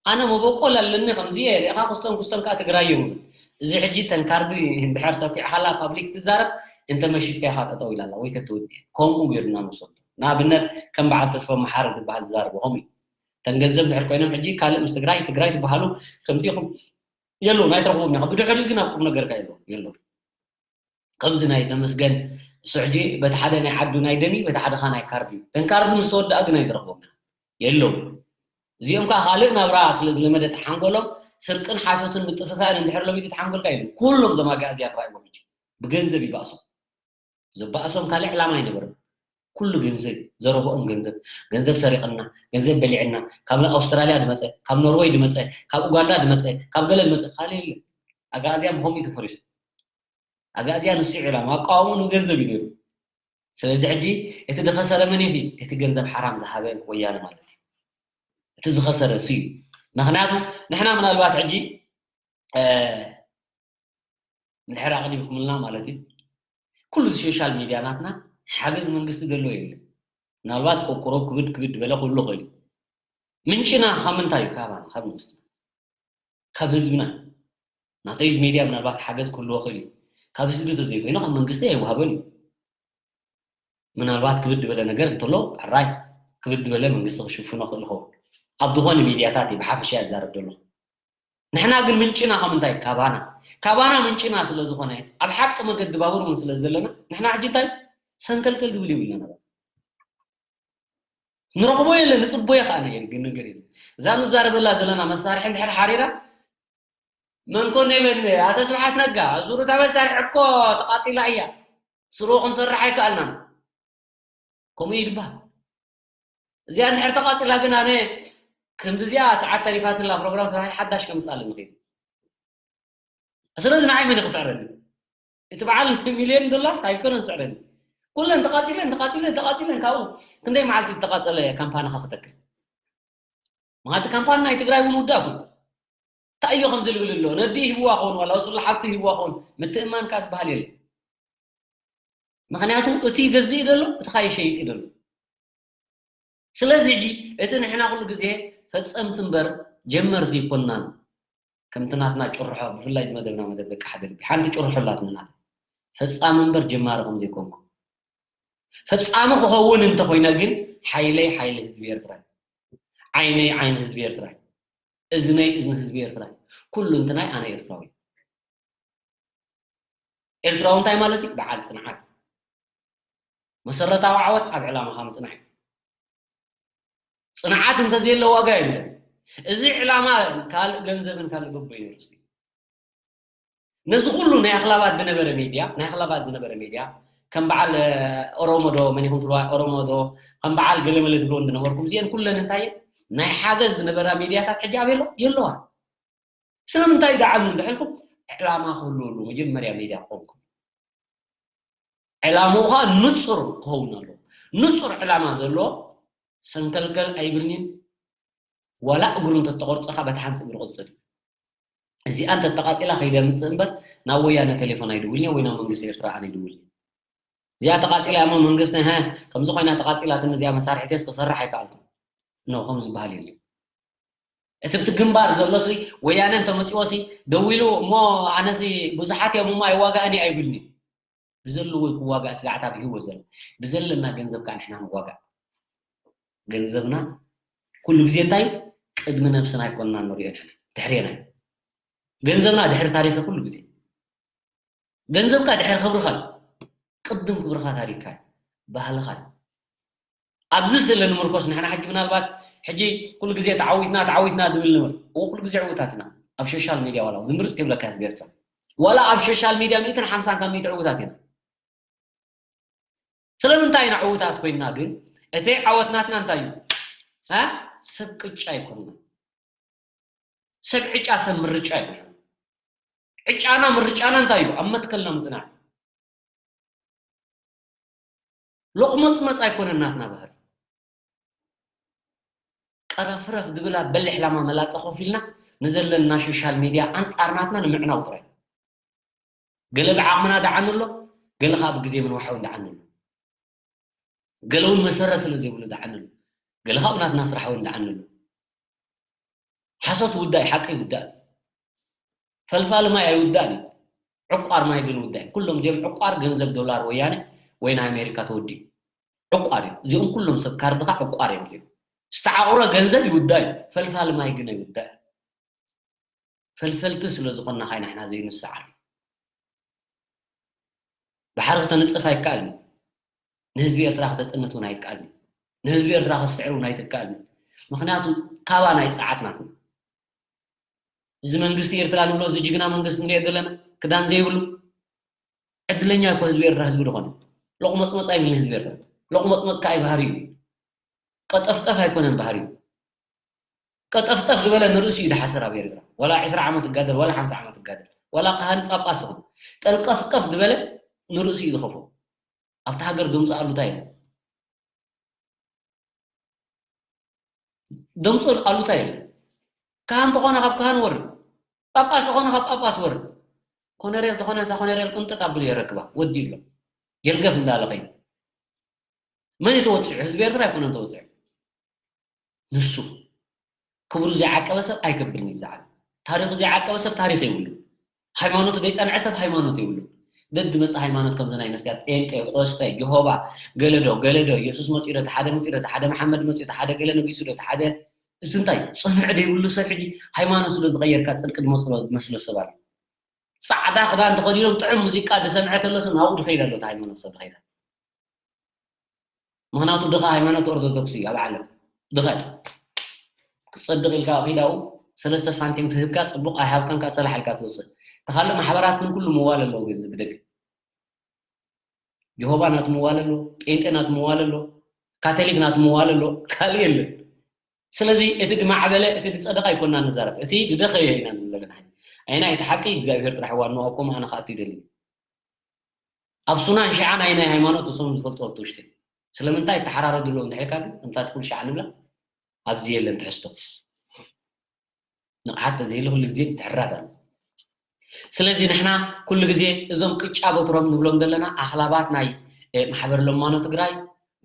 ኣነ መበቆል ኣለኒ፣ ከምዚ እየ፣ ሪእኻ ኩስተን ኩስተን ከኣ ትግራይ እዮም። እዚ ሕጂ ተን ካርዲ እንድሕር ሰኪዕኻላ ፓብሊክ ትዛረብ፣ እንተ መሺጥካ ኢኻ ጠጠው ኢላላ ወይ ተትወድእ። ከምኡ ጌርና ንውሰዶ። ንኣብነት ከም በዓል ተስፋ መሓሪ ዝበሃል ዝዛረቦ ከምኡ እዩ። ተን ገንዘብ ድሕር ኮይኖም ሕጂ ካልእ ምስ ትግራይ፣ ትግራይ ትበሃሉ ከምዚ ኢኹም የለውን፣ ኣይትረኽቦም ኢኻ። ብድሕሪኡ ግን ኣብ ቁም ነገርካ የለውን፣ የለውን። ከምዚ ናይ ተመስገን እሱ ሕጂ በቲ ሓደ ናይ ዓዱ ናይ ደሚ፣ በቲ ሓደ ኸኣ ናይ ካርዲ። ተን ካርዲ ምስ ተወድኣ ግን ኣይትረኽቦም ኢኻ። የለውን። እዚኦም ከኣ ካልእ ናብራ ስለ ዝለመደ እቲ ሓንጎሎም፣ ስርቅን ሓሶትን ምጥፍፋእን እንድሕር ለሚዱ እቲ ሓንጎልካ የለን። ኩሎም እዞም ኣጋእዝያን ርኣይዎም ሕጂ። ብገንዘብ ይባእሶም። ዘባእሶም ካልእ ዕላማ ኣይነበሮም። ኩሉ ገንዘብ፣ ዘረብኦም ገንዘብ፣ ገንዘብ ሰሪቕና፣ ገንዘብ በሊዕና፣ ካብ ኣውስትራልያ ዝመጸ፣ ካብ ኖርወይ ዝመጸ፣ ካብ ኡጋንዳ ዝመጸ፣ ካብ ገለ ዝመጸ፣ ካልእ የለን። ኣጋእዝያን ብኸምኡ እዩ ተፈሪሱ። ኣጋእዝያን ንሱ እዩ ዕላማ፣ ኣቃውምኡ ንገንዘብ እዩ ነይሩ። ስለዚ ሕጂ እቲ ዝኸሰረ መን እዩ? እቲ ገንዘብ ሓራም ዝሃበ ወያነ ማለት እዩ። እቲ ዝኸሰረ እሱ እዩ። ምኽንያቱ ንሕና ምናልባት ሕጂ፣ እ፣ እንድሕር ኣቕሪብኩምልና ማለት እዩ፣ ኩሉ እዚ ሶሻል ሚድያ ናትና ሓገዝ መንግስቲ ዘሎ የለን። ምናልባት ቆቁሮ ክብድ ክብድ በለ ክህሉ ይኽእል እዩ። ምንጭና ካብ ምንታይ እዩ? ካባና፣ ካብ መንግስትና፣ ካብ ህዝብና። ናተይ እዚ ሚድያ ምናልባት ሓገዝ ክህልዎ ይኽእል እዩ። ካብ ህዝቢ ተዘይኮይኑ ካብ መንግስቲ ኣይወሃበን እዩ። ምናልባት ክብድ ዝበለ ነገር እንተሎ፣ ሕራይ ክብድ ዝበለ መንግስቲ ክሽፍኖ ክእል ይኸውን። ኣብ ዝኾነ ሚድያታት እዩ ብሓፈሻ ይዛረብ ዘሎ። ንሕና ግን ምንጭና ካብ ምንታይ? ካባና። ካባና ምንጭና ስለ ዝኾነ፣ ኣብ ሓቂ መገዲ ባቡር እውን ስለ ዘለና፣ ንሕና ሕጂ እንታይ? ሰንከልከል ድብል የብልና ነበር። ንረኽቦ የለን፣ ንጽቦ የኸኣነ የለን፣ ግን ነገር የለን። እዛ ንዛረበላ ዘለና መሳርሒ እንድሕር ሓሪራ፣ መን ኮን ይበል? ኣቶ ስብሓት ነጋ፣ ዙር እታ መሳርሒ እኮ ተቓጺላ እያ። ስሩ ክንሰርሕ ኣይከኣልናን። ከምኡ እዩ ድበሃል። እዚኣ እንድሕር ተቓጺላ ግን ኣነ ከምዚ እዚኣ ሰዓት ተሪፋትላ ፕሮግራም ተባሂል ሓዳሽ ከምጽእ ኣለኒ ከይዱ። ስለዚ ንዓይ መን እዩ ክስዕረኒ? እቲ በዓል ሚልዮን ዶላር ኣይኮነን ዝስዕረኒ። ኩለን ተቓጺለን፣ ተቓጺለን፣ ተቓጺለን ካብኡ ክንደይ መዓልቲ ዝተቓጸለ ካምፓንኻ ክተክል? ምኽንያቱ ካምፓኒ ናይ ትግራይ እውን ውዳእ እዩ። እንታይ እዮ ከም ዝልብል ኣሎ? ነዲኡ ሂብዋ ኸውን ዋላ ወስሉ ሓፍቱ ሂብዋ ኸውን ምትእምማን ከኣ ዝበሃል የለን። ምኽንያቱ እቲ ይገዝእ እዩ ዘሎ፣ እቲ ኸኣ ይሸይጥ እዩ ዘሎ። ስለዚ ሕጂ እቲ ንሕና ኩሉ ግዜ ፈጸምቲ እምበር ጀመርቲ ኣይኮንናን። ከምቲ ናትና ጭርሖ፣ ብፍላይ እዚ መደብና መደብ ደቂ ሓደ ልቢ፣ ሓንቲ ጭርሖ ኣላትና ናትና። ፈጻሚ እምበር ጀማሪ ከም ዘይኮንኩ። ፈጻሚ ክኸውን እንተኾይነ ግን ሓይለይ ሓይሊ ህዝቢ ኤርትራ እዩ። ዓይነይ ዓይኒ ህዝቢ ኤርትራ እዩ። እዝነይ እዝኒ ህዝቢ ኤርትራ እዩ። ኩሉ እንትናይ ኣነ ኤርትራዊ እየ። ኤርትራዊ እንታይ ማለት እዩ? በዓል ጽንዓት። መሰረታዊ ዓወት ኣብ ዕላማኻ ምጽናዕ እዩ። ጽንዓት እንተዘየለ ዋጋ የለን። እዚ ዕላማ ካልእ ገንዘብን ካልእ በቦ ይነርሲ። ነዚ ኩሉ ናይ ኣኽላባት ዝነበረ ሜድያ፣ ናይ ኣኽላባት ዝነበረ ሜድያ፣ ከም በዓል፣ እ፣ ኦሮሞ ዶ፣ መን ኢኹም ትብልዋ፣ ኦሮሞ ዶ፣ ከም በዓል ገለመለ ትብልዎ ዝነበርኩም፣ እዚአን ኩለን እንታይ እየን? ናይ ሓገዝ ዝነበራ ሜድያታት ሕጂ ኣበይ ኣለዋ? የለዋን። ስለምንታይ ደኣ እንድሕልኩም ዕላማ ክህልወሉ መጀመርያ ሜድያ ክኸውን ከሎ። ዕላምኡ ኸኣ ንጹር ክኸውን ኣለዎ። ንጹር ዕላማ ዘለዎ ሰንከልከል ኣይብልኒን። ዋላ እግሩ እንተተቆርጸ ኸኣ በታ ሓንቲ እግሩ ቅጽል። እዚኣ እንተተቃጺላ ከይደ ምጽእ እምበር ናብ ወያነ ቴሌፎን ኣይድውልን እየ ወይ ናብ መንግስቲ ኤርትራ ኣነ ኣይድውልን እየ። እዚኣ ተቃጺላ እሞ መንግስቲ፣ "እሀ፣ ከምዚ ኮይና ተቃጺላትኒ እዚኣ መሳርሒተይስ ክሰርሕ ኣይከኣልኩን." ኖ፣ ከምዚ ዝበሃል የለን። እቲ ብቲ ግንባር ዘሎ ሲ ወያነ እንተመጺዎ ሲ ደዊሉ እሞ ኣነሲ ብዙሓት እዮም እሞ ኣይዋጋእን እየ ኣይብልኒ። ብዘለዎ ክዋጋእ ስጋዕታ ብሂወት ዘሎ። ብዘለና ገንዘብ ከዓ ንሕና ንዋጋእ። ገንዘብና ኩሉ ግዜ እንታይ ቅድሚ ነብስና ኣይኮንና ንሪኦ ንሕና። ድሕሬና እዩ። ገንዘብና ድሕሪ ታሪኽ ኩሉ ግዜ። ገንዘብካ ድሕሪ ክብርኻ እዩ። ቅድም ክብርኻ ታሪኽካ እዩ። ባህልኻ እዩ። ኣብዚ ስለ ንምርኮስ ንሕና ሕጂ ምናልባት ሕጂ ኩሉ ግዜ ተዓዊትና፣ ተዓዊትና ዝብል ንብል። እዎ ኩሉ ግዜ ዕዉታት ኢና። ኣብ ሶሻል ሚድያ ዋላ ዝምርጽ ከይብለካ ህዝቢ ኤርትራ። ዋላ ኣብ ሶሻል ሚድያ ሚእትን ሓምሳን ካብ ሚእቲ ዕዉታት ኢና። ስለምንታይ ኢና ዕዉታት ኮይንና ግን? እቲ ዓወት ናትና እንታይ እዩ? እ? ሰብ ቅጫ ኣይኮንና። ሰብ ዕጫ፣ ሰብ ምርጫ እዩ። ዕጫና ምርጫና እንታይ እዩ? ኣብ መትከልና ምጽናዕ። ሎቕመጽመጽ ኣይኮነን ናትና ባህሪ። ቀረፍረፍ ዝብላ በሊሕ ላማ መላጸ ኮፍ ኢልና ንዘለና ሶሻል ሚድያ ኣንጻር ናትና ንምዕናው ጥራይ። ገለ ብዓቕምና ደዓኒ ኣሎ፣ ገለ ኸኣ ብግዜ ምንዋሕ እውን ደዓኒ ኣሎ። ገለ እውን መሰረት ስለ ዘይብሉ ደዓኒ ኣሎ። ገለ ኸኣ ብናትና ስራሕ እውን ደዓኒ ኣሎ። ሓሶት ውዳእ እዩ፣ ሓቂ ይውዳእ። ፈልፋሊ ማይ ኣይውዳእን እዩ። ዕቋር ማይ ግን ውዳእ እዩ። ኩሎም እዚኦም ዕቋር ገንዘብ ዶላር ወያነ ወይ ናይ ኣሜሪካ ተወዲኡ። ዕቋር እዩ። እዚኦም ኩሎም ሰብ ካርድኻ ዕቋር እዮም እዚኦም። ዝተዓቑረ ገንዘብ ይውዳእ እዩ። ፈልፋሊ ማይ ግን ኣይውዳእን። ፈልፈልቲ ስለ ዝኾንና ኸኣ ኢና ንሕና ዘይንሰዓር። ባሕሪ ክተንጽፍ ኣይከኣልን እዩ። ንህዝቢ ኤርትራ ክተጽንት እውን ኣይከኣልን እዩ። ንህዝቢ ኤርትራ ክትስዕር እውን ኣይትከኣልን እዩ። ምኽንያቱ ካባና እዩ ጸዓት ናትና። እዚ መንግስቲ ኤርትራ ንብሎ፣ እዚ ጅግና መንግስቲ ንሪኦ ዘለና፣ ክዳን ዘይብሉ፣ ዕድለኛ እኮ ህዝቢ ኤርትራ ህዝቢ ዝኾነ። ሎቕመጽመጽ ኣይብልን ህዝቢ ኤርትራ። ሎቕመጽመጽ ከኣ ባህሪኡ እዩ። ቀጠፍጠፍ ኣይኮነን ባህሪኡ። ቀጠፍጠፍ ዝበለ ንርእሱ እዩ ዝሓስር ኣብ ኤርትራ። ዋላ ዕስራ ዓመት ይጋደል፣ ዋላ ሓምሳ ዓመት ይጋደል፣ ዋላ ካህን ጳጳስ ይኹን። ጠልቀፍቀፍ ዝበለ ንርእሱ እዩ ዝኸፍኦ። ኣብታ ሃገር ድምፂ ኣሉታ የለን። ድምፂ ኣሉታ የለን። ካህን ተኾነ ካብ ካህን ወርድ፣ ጳጳስ ተኾነ ካብ ጳጳስ ወርድ። ኮነሬል ተኾነ እታ ኮነሬል ቅንጥጥ ኣብሉ የረክባ፣ ወዲ ይብሎ። ጀልገፍ እንዳለ ኸይኑ። መን እዩ ተወፂዑ? ህዝቢ ኤርትራ ኣይኮነን ተወፂዑ። ንሱ። ክብሩ ዘይዓቀበ ሰብ ኣይከብርን እዩ ብዛዕባ። ታሪኹ ዘይዓቀበ ሰብ ታሪኽ የብሉ። ሃይማኖቱ ዘይጸንዐ ሰብ ሃይማኖት የብሉ። ደድ መጽእ ሃይማኖት ከምዚ ናይ መስትያት ጴንጤ፣ ቆስጠ፣ ጀሆባ፣ ገለዶ፣ ገለዶ፣ ኢየሱስ መጺኡ ዶ፣ እቲ ሓደ መጺኡ ዶ፣ እቲ ሓደ መሓመድ መጺኡ፣ እቲ ሓደ ገለ ነጊሱ ዶ፣ እቲ ሓደ እዚ እንታይ ጽኑዕ ዘይብሉ ሰብ ሕጂ ሃይማኖት ስለ ዝቐየርካ ጽድቂ ዝመጽሎ ዝመስሎ ሰብ ኣሎ። ጻዕዳ ክዳን ተኸዲኖም ጥዑም ሙዚቃ ዝሰምዐ ተሎ ሰብ ናብኡ ዝኸይድ ኣሎ፣ እቲ ሃይማኖት ሰብ ዝኸይድ ኣሎ። ምኽንያቱ ድኻ ሃይማኖት ኦርቶዶክስ እዩ ኣብ ዓለም። ድኻ ክትጸድቕ ኢልካ ኺዳኡ ሰለስተ ሳንቲም ትህብካ ጽቡቕ ኣይሃብካን ካብ ሰላሕ ኢልካ ትወጽእ። ተኻልእ ማሕበራት ግን ኩሉ ምዋል ኣለዎ ግን ብደገ። ጀሆባ ናቱ ምዋል ኣሎ፣ ጴንጤ ናቱ ምዋል ኣሎ፣ ካቶሊክ ናቱ ምዋል ኣሎ፣ ካልእ የለን። ስለዚ እቲ ዝማዕበለ እቲ ዝጸደቐ ኣይኮና ንዛረብ፣ እቲ ዝደኸየ ኢና ንብል ዘለና። ኣይና እቲ ሓቂ እግዚኣብሔር ጥራሕ ዋንኡ ኣብ ከምኡ ኣነ ክኣቱ ይደሊ። ኣብ ሱናን ሽዓን ኣይ ናይ ሃይማኖት እሶም ዝፈልጥዎ ኣብቲ ውሽጢ። ስለምንታይ ተሓራረዱ ኣለዉ እንድሕልካ ግን እምታት ኩሉ ሽዓ ንብላ ኣብዚ የለን ትሕዝቶ። ንቕሓት ተዘይለ ኩሉ ግዜ ምትሕርራድ ኣሎ። ስለዚ ንሕና ኩሉ ግዜ እዞም ቅጫ በትሮም ንብሎም ዘለና ኣኽላባት ናይ ማሕበር ለማኖ ትግራይ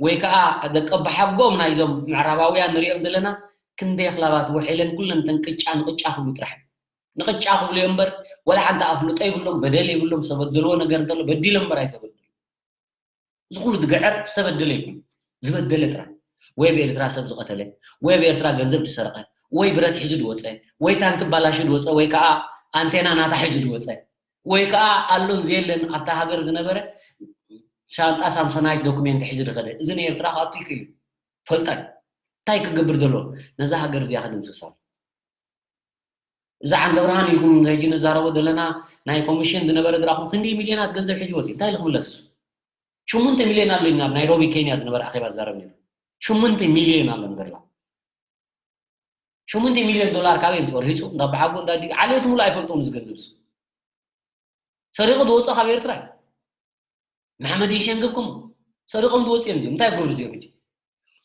ወይ ከዓ ደቂ ኣባሓጎም ናይዞም ምዕራባውያን ንሪኦም ዘለና ክንደይ ኣኽላባት ውሒለን ኩለን ተን ቅጫ ንቅጫ ክብሉ ጥራሕ ንቅጫ ክብሉ እዮም እምበር ወላ ሓንቲ ኣፍልጦ ይብሎም በደል ይብሎም ዝተበደልዎ ነገር እንተሎ በዲሎም እምበር ኣይተበደሉ። እዚ ኩሉ ዝግዕር ዝተበደለ ይኹን ዝበደለ ጥራሕ ወይ ኣብ ኤርትራ ሰብ ዝቐተለ ወይ ኣብ ኤርትራ ገንዘብ ዝሰረቐ ወይ ብረት ሒዙ ዝወፀ ወይ ታንኪ ባላሹ ዝወፀ ወይ ከዓ ኣንቴና ናታ ሒዙ ዝወፀ ወይ ከዓ ኣሎን ዘየለን ኣብታ ሃገር ዝነበረ ሻንጣ ሳምሶናይት ዶክሜንት ሒዙ ዝኸደ እዚ ንኤርትራ ክኣቱ ይክእል እዩ። ፈልጣይ እንታይ ክገብር ዘሎ ነዛ ሃገር እዚኣ ክድምስሳ እዛ ዓንደ ብርሃን ኢልኩም ሕጂ ንዛረቦ ዘለና ናይ ኮሚሽን ዝነበረ ድራኹም ክንደይ ሚልዮናት ገንዘብ ሒዝዎ እዩ? እንታይ ኢሉ ክምለስ እሱ? ሽሙንተ ሚልዮን ኣሎ ኢልና ኣብ ናይሮቢ ኬንያ ዝነበረ ኣኼባ ዝዛረብ ነይሩ። ሽሙንተ ሚልዮን ኣሎ ንገርላ። ሽሙንተ ሚልዮን ዶላር ካበይ ምፅኦ? ርሂፁ እንዳበዓጎ እንዳዲ ዓሌቱ ሙሉ ኣይፈልጦም እዚ ገንዘብ እሱ። ሰሪቑ ዝወፅኦ ካብ ኤርትራ እዩ። ንሓመድ ይሸንግብኩም ሰሪቖም ዝወፅኦም እዚኦም እንታይ ክገብሩ እዚኦም ሕጂ?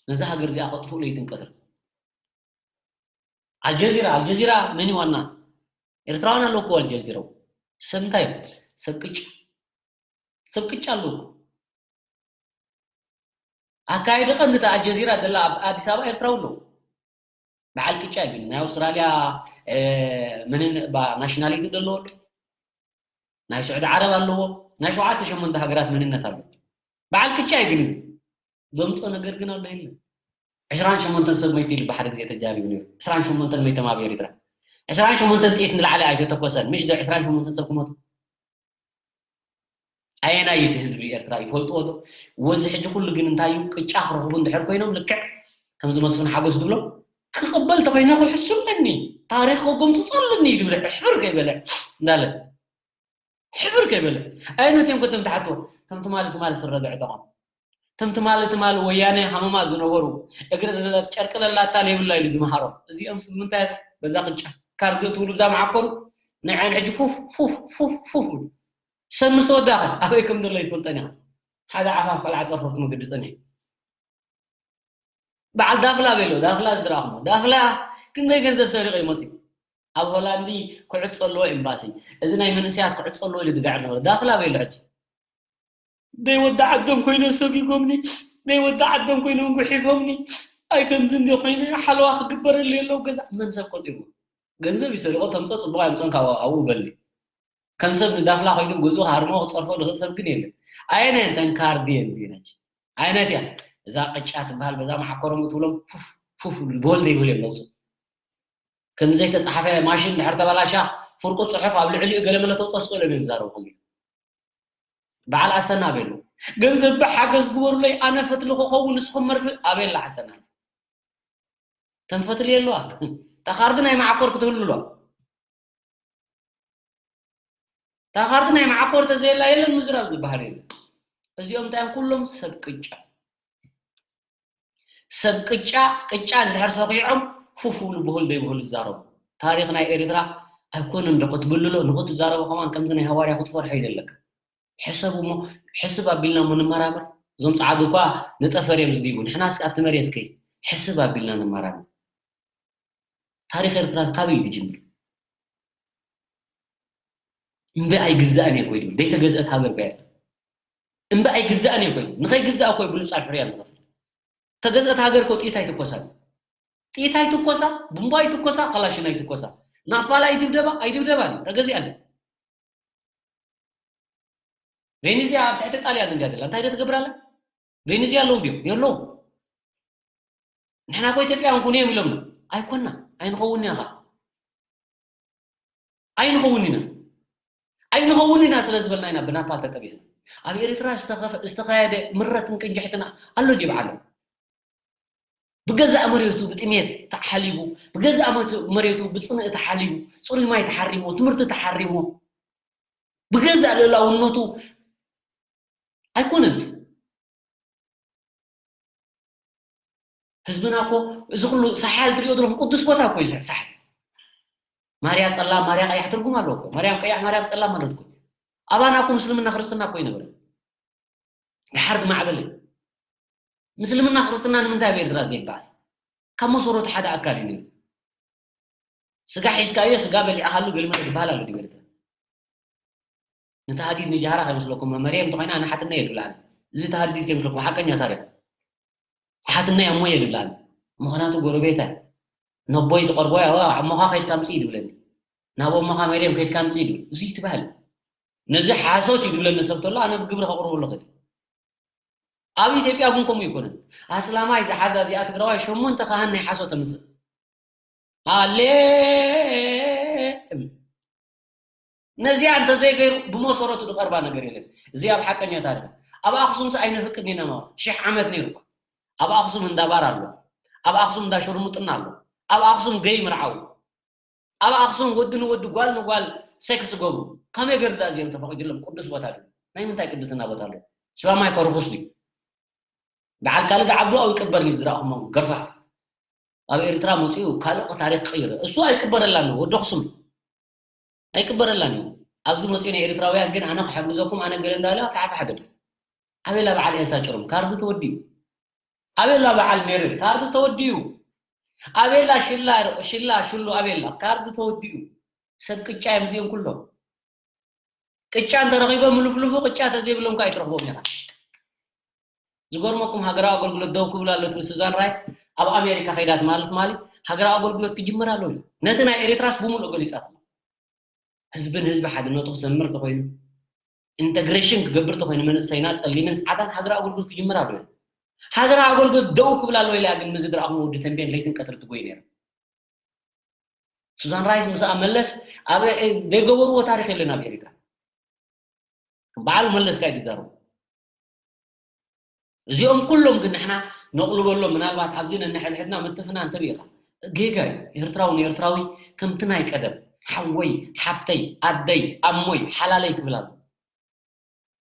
ነዛ ሃገር እዚኣ ከጥፍኡ ለይትን ቀትርን። ኣልጀዚራ ኣልጀዚራ መን እዩ ዋና? ኤርትራውያን ኣለውኩ ኣልጀዚራ። ሰብ እንታይ እዩ? ሰብ ቅጫ ሰብ ቅጫ ኣለውኩ። ኣካየዲ ቀንዲ እታ ኣልጀዚራ ዘላ ኣብ ኣዲስ ኣበባ ኤርትራዊ ኣለዎ። በዓል ቅጫ እዩ ግን ናይ ኣውስትራልያ እ፣ መንን ባ ናሽናሊቲ ዘለዎ ኣሎ። ናይ ስዑዲ ዓረብ ኣለዎ። ናይ ሸውዓተ ሸሞንተ ሃገራት መንነት ኣሎ። በዓል ቅጫ እዩ ግን እዚ ዘምፅኦ ነገር ግን ኣሎ የለን። ዕስራን ሸሞንተን ሰብ መይቱ ኢሉ ብሓደ ግዜ ተጃቢቡ ነይሩ። ዕስራን ሸሞንተን መይቶም ኣብ ኤርትራ። ዕስራን ሸሞንተን ጥይት ንላዕሊ ኣይተተኮሰን። ምሽ ዶ ዕስራን ሸሞንተን ሰብ ክሞቱ? ኣየናይ እቲ ህዝቢ ኤርትራ ይፈልጥዎ ዶ? ወዚ ሕጂ ኩሉ ግን እንታይ እዩ ቅጫ ክረኽቡ እንድሕር ኮይኖም ልክዕ ከምዚ መስፍን ሓጎስ ዝብሎ ክቕበል ተኮይነ ክሕሱ ኣለኒ ታሪኽ ከጎምፅፆ ኣለኒ ይብል ሕፍር ከይበለ እንዳለ ሕፍር ከይበለ ኣይነት እዮም ከተም ትሓትዎ ከም ትማሊ ትማሊ ስረ ዘዕጠቖም ከም ትማሊ ትማሊ ወያነ ሃመማ ዝነበሩ እግሪ ዘለለት ጨርቂ ለላታ ለይብላ ኢሉ ዝመሃሮም እዚኦም ስምንታይ በዛ ቅጫ ካርዲ ትብሉ ብዛ መዓኮሩ ናይ ዓይን ሕጂ ፉፍ ፉፍ ፉፍ ፉፍ ሰብ ምስ ተወዳኸ ኣበይ ከም ዘሎ ይትፈልጠን ኢኻ ሓደ ዓፋፍ ቆልዓ ፀርፈፍ ትመግዲ ፀኒሑ በዓል ዳፍላ ቤሎ ዳፍላ ዝድረኹሞ ዳፍላ ክንደይ ገንዘብ ሰሪቑ እዩ መፂኡ ኣብ ሆላንዲ ክዕፆ ኣለዎ ኤምባሲ እዚ ናይ መንእሰያት ክዕፆ ኣለዎ ኢሉ ዝገዕር ነበረ ዳፍላ ቤሎ ሕጂ ደይ ወዲ ዓዶም ኮይኖ ሰጊጎምኒ ደይ ወዲ ዓዶም ኮይኖም ጉሒፎምኒ ኣይ ከምዚ እንዲ ኮይነ ሓለዋ ክግበረሉ የለው ገዛ መን ሰብ ቆፂሩ ገንዘብ ይሰሪቆ ተምፀ ፅቡቅ ኣይምፀን ካብ ኣብኡ በሊ ከም ሰብ ንዳፍላ ኮይኑ ጉዙ ሃርሞ ክፀርፎ ዝኽእል ሰብ ግን የለን ኣየነ እንተን ካርዲ እየን ዜናች ኣይነት እያ እዛ ቅጫ ትበሃል በዛ መዓኮሮም እትብሎም ፉፍ ፉፍ በል ዘይብል እዮም ለውፁ ከም ዘይተፃሓፈ ማሽን ድሕር ተበላሻ ፍርቁ ፅሑፍ ኣብ ልዕሊኡ ገለ መለ ተውፀስቆ ኢሎም እዮም ዝዛረቡ ከምኡ በዓል ኣሰና ኣበይ ኣለዉ? ገንዘብ ብሓገዝ ግበሩለይ ኣነ ፈትሊ ክኸውን ንስኹም መርፍእ ኣበይ ኣላ ሓሰና? ተን ፈትሊ የለዋ። እታ ካርዲ ናይ መዓኮር ክትህሉ ኣለዋ። እታ ካርዲ ናይ መዓኮር ተዘየላ የለን ምዝራብ ዝበሃል የለን። እዚኦም እንታይ እዮም ኩሎም ሰብ ቅጫ። ሰብ ቅጫ ቅጫ እንድሕር ሰኺዖም ፉፍ ብሉ ብሁል ዘይብሁል ዝዛረቡ። ታሪኽ ናይ ኤርትራ ኣይኮነን ዶ ክትብልሎ ንኽትዛረቦ ከማን ከምዚ ናይ ሃዋርያ ክትፈርሖ ይደለካ። ሕሰብ እሞ ሕስብ ኣቢልና እሞ ንመራመር። እዞም ጸዓዱ እኳ ንጠፈር እዮም ዝዲቡ። ንሕና እስኪ ኣብቲ መሬት እስኪ ሕስብ ኣቢልና ንመራመር። ታሪኽ ኤርትራ ካበይ እዩ ዝጅምር? እምበይ ኣይግዛእን እየ ኮይኑ ዘይተገዝአት ሃገር እኮ ኤርትራ እምበይ ኣይግዛእን እየ ኮይኑ ንኸይግዛእ እኮ ብሉጻል ሕርያን ዝኸፍል ተገዝአት ሃገር እኮ ጥይት ኣይትኮሳን ጥይት ኣይትኮሳ ቡምባ ኣይትኮሳ ካላሽን ኣይትኮሳ ናፓላ ኣይድብደባ ኣይድብደባን ተገዚኣለን ቬኔዝያ ኣብ ትሕቲ ጣልያን እንዲያ ዘላ እንታይ ዶ ትገብር ኣላ ቬኔዝያ ኣለዉ ድዮም የለዉ ንሕና እኮ ኢትዮጵያውያን ኩኑ እዮም ኢሎምና ኣይኮና ኣይንኸውን ኢና ኸዓ ኣይንኸውን ኢና ኣይንኸውን ኢና ስለ ዝበልና ኢና ብናፓል ተጠቢስና ኣብ ኤርትራ ዝተኸያደ ምረትን ቅንጅሕትን ኣሎ ድዩ ብዓለም ብገዛእ መሬቱ ብጥሜት ተሓሊቡ ብገዛእ መሬቱ ብፅምኢ ተሓሊቡ ፅሩይ ማይ ተሓሪሞ ትምህርቲ ተሓሪሞ ብገዛእ ልእላውነቱ ኣይኮነን ህዝብና እኮ እዚ ኩሉ ሳሕል ትሪኦ ዘለኹም ቅዱስ ቦታ እኮ እዩ ሳሕል ማርያ ፀላ ማርያ ቀያሕ ትርጉም ኣለዎ እኮ ማርያም ቀያሕ ማርያም ፀላ ማለት እኮ ኣባና እኮ ምስልምና ክርስትና እኮ ይነበረ ድሓር ዝማዕበለ ምስልምና ክርስትና ንምንታይ ኣብ ኤርትራ ዘይባስ ካብ መሰረቱ ሓደ ኣካል እዩ ነይሩ ስጋ ሒዝካዮ ስጋ በሊዕኻሉ ገለመለ ዝበሃል ኣሎ ድዩ ኤርትራ ንተሃዲድ ንጃህራ ከይመስለኩም መመርየም እንተኾይና ኣነ ሓትነይ የድብላን እዚ ተሃዲድ ከይመስለኩም ሓቀኛ ታሪክ ሓትነይ ኣሞይ የድብላን ምኽንያቱ ጎረቤታ ነቦይ ዝቐርቦ ኣሞኻ ከይድካ ምፅእ ይድብለኒ ናብ ኣሞኻ መርየም ከይድካ ምፅእ ይድብል እዙይ ትበሃል ነዚ ሓሶት ይድብለኒ ሰብ ተሎ ኣነ ብግብሪ ከቕርበሉ ክእል ኣብ ኢትዮጵያ ግን ከምኡ ይኮነን ኣስላማይ ዝሓዛ እዚኣ ትግራዋይ ሸሞንተ ካህን ናይ ሓሶት ተምፅእ ኣሌ ነዚኣ እንተዘይገይሩ ብመሰረቱ ዝቐርባ ነገር የለን እዚ ኣብ ሓቀኛ ታሪክ ኣብ ኣክሱም ስ ኣይነፍቅድ ኢና ማለት ሽሕ ዓመት ነይሩ ኣብ ኣክሱም እንዳባር ኣሎ ኣብ ኣክሱም እንዳሽርሙጥና ኣሎ ኣብ ኣክሱም ገይ ምርዓው ኣብ ኣክሱም ወዲ ንወዲ ጓል ንጓል ሴክስ ገብሩ። ከመይ ገይሩ ዳ እዚኦም ተፈቂድሎም? ቅዱስ ቦታ ድዩ? ናይ ምንታይ ቅድስና ቦታ ኣሎ? ሽባ ማይ ከርኹስ ድዩ? በዓል ካልድ ዓብዱ ኣብ ይቅበርኒ ዝረኣኹሞ ገፋፍ ኣብ ኤርትራ መፂኡ ካልእ ታሪክ ቀይረ። እሱ ኣይቅበረላን እዩ፣ ወዲ ኣኽሱም ኣይቅበረላን እዩ። ኣብዚ መፂኡ ናይ ኤርትራውያን ግን ኣነ ክሕግዘኩም ኣነ ገለ እንዳለ ፋሕፋሕ ገደ። ኣቤላ በዓል ኤልሳ ጭሩም ካርድ ተወዲኡ። ኣቤላ በዓል ሜሪ ካርድ ተወዲኡ። ኣቤላ ሽላ ሽላ ሽሉ ኣቤላ ካርድ ተወዲኡ። ሰብ ቅጫ እዮም እዚኦም ኩሎም። ቅጫ እንተረኺቦም ምልፍልፉ ቅጫ ተዘይብሎም ከኣ ኣይትረኽቦም ኢኻ። ዝገርመኩም ሃገራዊ ኣገልግሎት ደው ክብል ኣሎ ትብል ሱዛን ራይስ ኣብ ኣሜሪካ ከይዳ ትማሊ ትማሊ ሃገራዊ ኣገልግሎት ክጅምር ኣሎ እዩ። ነቲ ናይ ኤርትራስ ብምሉእ ገሊጻት። ህዝብን ህዝቢ ሓድነቱ ክሰምር ተኾይኑ ኢንተግሬሽን ክገብር ተኾይኑ መንእሰይና ጸሊምን ጻዕዳን ሃገራዊ ኣገልግሎት ክጅምር ኣሎ እዩ። ሃገራዊ ኣገልግሎት ደው ክብል ኣሎ ኢላ ግን ምዝድራኹም ወዲ ተንቤን ለይትን ቀትሪ ትጎይ ነይራ። ሱዛን ራይስ ምስኣ መለስ ኣብ ዘይገበርዎ ታሪክ የለን ኣብ ኤርትራ። በዓል መለስ ካይ ዝዛረቡ እዚኦም ኩሎም ግን ንሕና ነቕልበሎም ምናልባት ኣብዚ ነንሕድሕድና ምትፍና እንተሪኢኻ ጌጋ እዩ። ኤርትራዊ ንኤርትራዊ ከምቲ ናይ ቀደም ሓወይ ሓብተይ ኣደይ ኣሞይ ሓላለይ ክብል ኣሎ።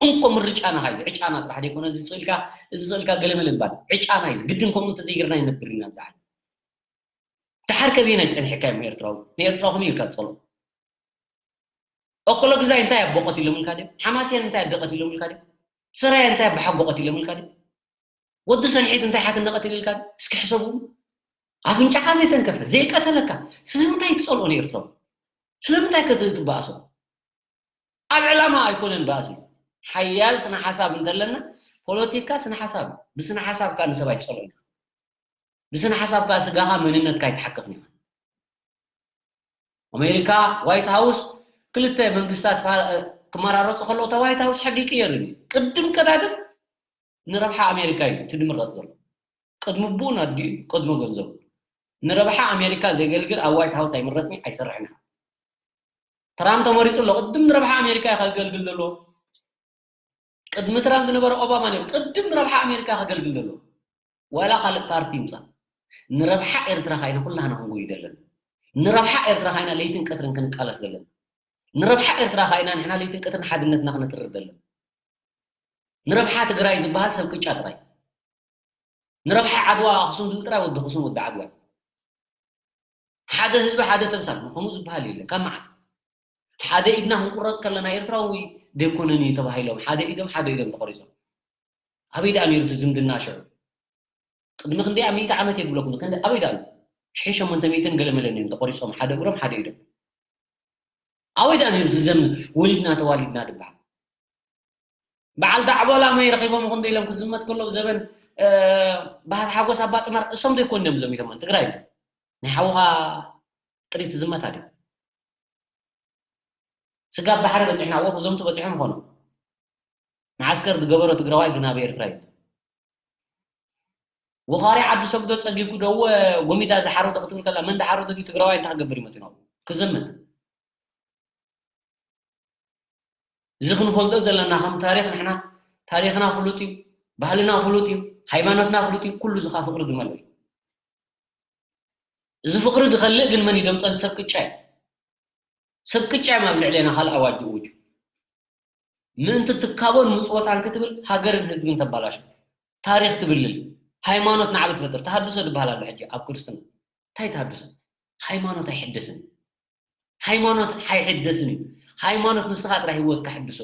እንኮ ምርጫና ኸ እዚ ዕጫና ጥራሕ ደይኮነ እዚ ስእልካ እዚ ስእልካ ገለመለ ይባል ዕጫና እዩ። ግድን ከምኡ እንተዘይገርና ይነብር ኢና ኣብዚ ዓለም። ድሓር ከበየናይ ጸኒሕካ እዮም ኤርትራዊ ንኤርትራዊ ከመይ ኢልካ ትጸልኦ? ኦኮሎግዛይ እንታይ ኣቦ ቀቲሎምልካ ድዮም? ሓማሴን እንታይ ኣደ ቀቲሎምልካ ድዮም? ሰራየ እንታይ ኣቦ ሓጎ ቀቲሎምልካ ድዮም? ወዲ ሰንሒት እንታይ ሓትነ ቀቲልልካ ድዮም? እስኪ ሕሰቡ። ኣፍንጫኻ ዘይተንከፈ ዘይቀተለካ ስለምንታይ ትጸልኦ ንኤርትራዊ? ስለምንታይ ከ ትበኣሶ? ኣብ ዕላማ ኣይኮነን ባእሲ። ሓያል ስነ ሓሳብ እንተለና ፖለቲካ ስነ ሓሳብ ብስነ ሓሳብ ከኣ ንሰብ ኣይትጸልኦን። ብስነ ሓሳብ ከኣ ስጋኻ መንነትካ ኣይትሓክኽን ኢኻ። ኣሜሪካ ዋይት ሃውስ ክልተ መንግስታት ክመራረፁ ከለዉ እታ ዋይት ሃውስ ሕጊ ይቅየር እዩ። ቅድም ቀዳድም ንረብሓ ኣሜሪካ እዩ እቲ ዝምረፅ ዘሎ። ቅድሚ ብኡን ኣዲኡ ቅድሚ ገንዘቡ ንረብሓ ኣሜሪካ ዘገልግል ኣብ ዋይት ሃውስ ኣይምረፅን ኣይሰርሕን ኢኻ። ትራምፕ ተመሪፁ ኣሎ ቅድም ንረብሓ ኣሜሪካ እዩ ከገልግል ዘለዎ። ቅድሚ ትራምፕ ዝነበረ ኦባማ ነይሩ ቅድም ንረብሓ ኣሜሪካ ከገልግል ዘለዎ። ዋላ ካልእ ፓርቲ ይምፃእ ንረብሓ ኤርትራ ካይና ኩላህና ክንጎይ ዘለና። ንረብሓ ኤርትራ ካይና ለይትን ቀትርን ክንቃለስ ዘለና። ንረብሓ ኤርትራ ካይና ንሕና ለይትን ቀትርን ሓድነትና ክነትርር ዘለና። ንረብሓ ትግራይ ዝበሃል ሰብ ቅጫ ጥራይ። ንረብሓ ዓድዋ ኣኽሱም ዝብል ጥራይ ወዲ ኣኽሱም ወዲ ዓድዋ። ሓደ ህዝቢ ሓደ ተምሳል ከምኡ ዝበሃል የለን ካብ መዓስ ሓደ ኢድና ክንቁረፅ ከለና ኤርትራዊ ደይኮነን እዩ ተባሂሎም ሓደ ኢዶም ሓደ ኢዶም ተቆሪፆም ኣበይ ደኣ ነይሩ እቲ ዝምድና ሽዑ ቅድሚ ክንደይ ሚእቲ ዓመት እየ ዝብለኩም ክንደ ኣበይ ደኣ ሽሕን ሸሞንተ ሚእትን ገለ መለን እዮም ተቆሪፆም ሓደ እግሮም ሓደ ኢዶም ኣበይ ደኣ ነይሩ እቲ ዘመን ወሊድና ተዋሊድና ዝበሃል በዓል ዳዕቦላ መይ ረኺቦም ክንዶ ኢሎም ክዝመት ከሎ ዘበን ባህር ሓጎስ ኣባ ጥማር እሶም ዘይኮን እዮም ዘሚቶም ትግራይ ናይ ሓውኻ ጥሪት ዝመት ኣድዮም ስጋብ ባሕሪ በፂሕና እዎ ክዘምቱ በፂሖም ይኾኑ መዓስከር ዝገበሮ ትግራዋይ ግን ኣብ ኤርትራ እዩ ወኻሪ ዓዲ ሰግዶ ፀጊብኩ ደወ ጎሚዳ ዝሓረዶ ክትብል ከላ መን ዝሓረዶ ድዩ ትግራዋይ እንታይ ክገብር ይመፅእ ነው ክዝምት እዚ ክንፈልጦ ዘለና ከም ታሪክ ንሕና ታሪክና ፍሉጥ እዩ ባህልና ፍሉጥ እዩ ሃይማኖትና ፍሉጥ እዩ ኩሉ ዝኻ ፍቅሪ ዝመልእ እዩ እዚ ፍቅሪ ዝኸልእ ግን መን ይደምፀን ሰብ ቅጫ እዩ ሰብ ቅጫ እዮም ኣብ ልዕሌና ካልእ ኣዋጅ ዝእውጁ ምእንቲ ትካቦን ምፅወታን ክትብል ሃገርን ህዝብን ተባላሹ ታሪክ ትብልል ሃይማኖት ናዕቢ ትፈጥር ተሃድሶ ዝበሃል ኣሎ ሕጂ ኣብ ክርስትና እንታይ ተሃድሶ ሃይማኖት ኣይሕደስን ሃይማኖት ኣይሕደስን እዩ ሃይማኖት ንስኻ ጥራይ ህይወትካ ሕድሶ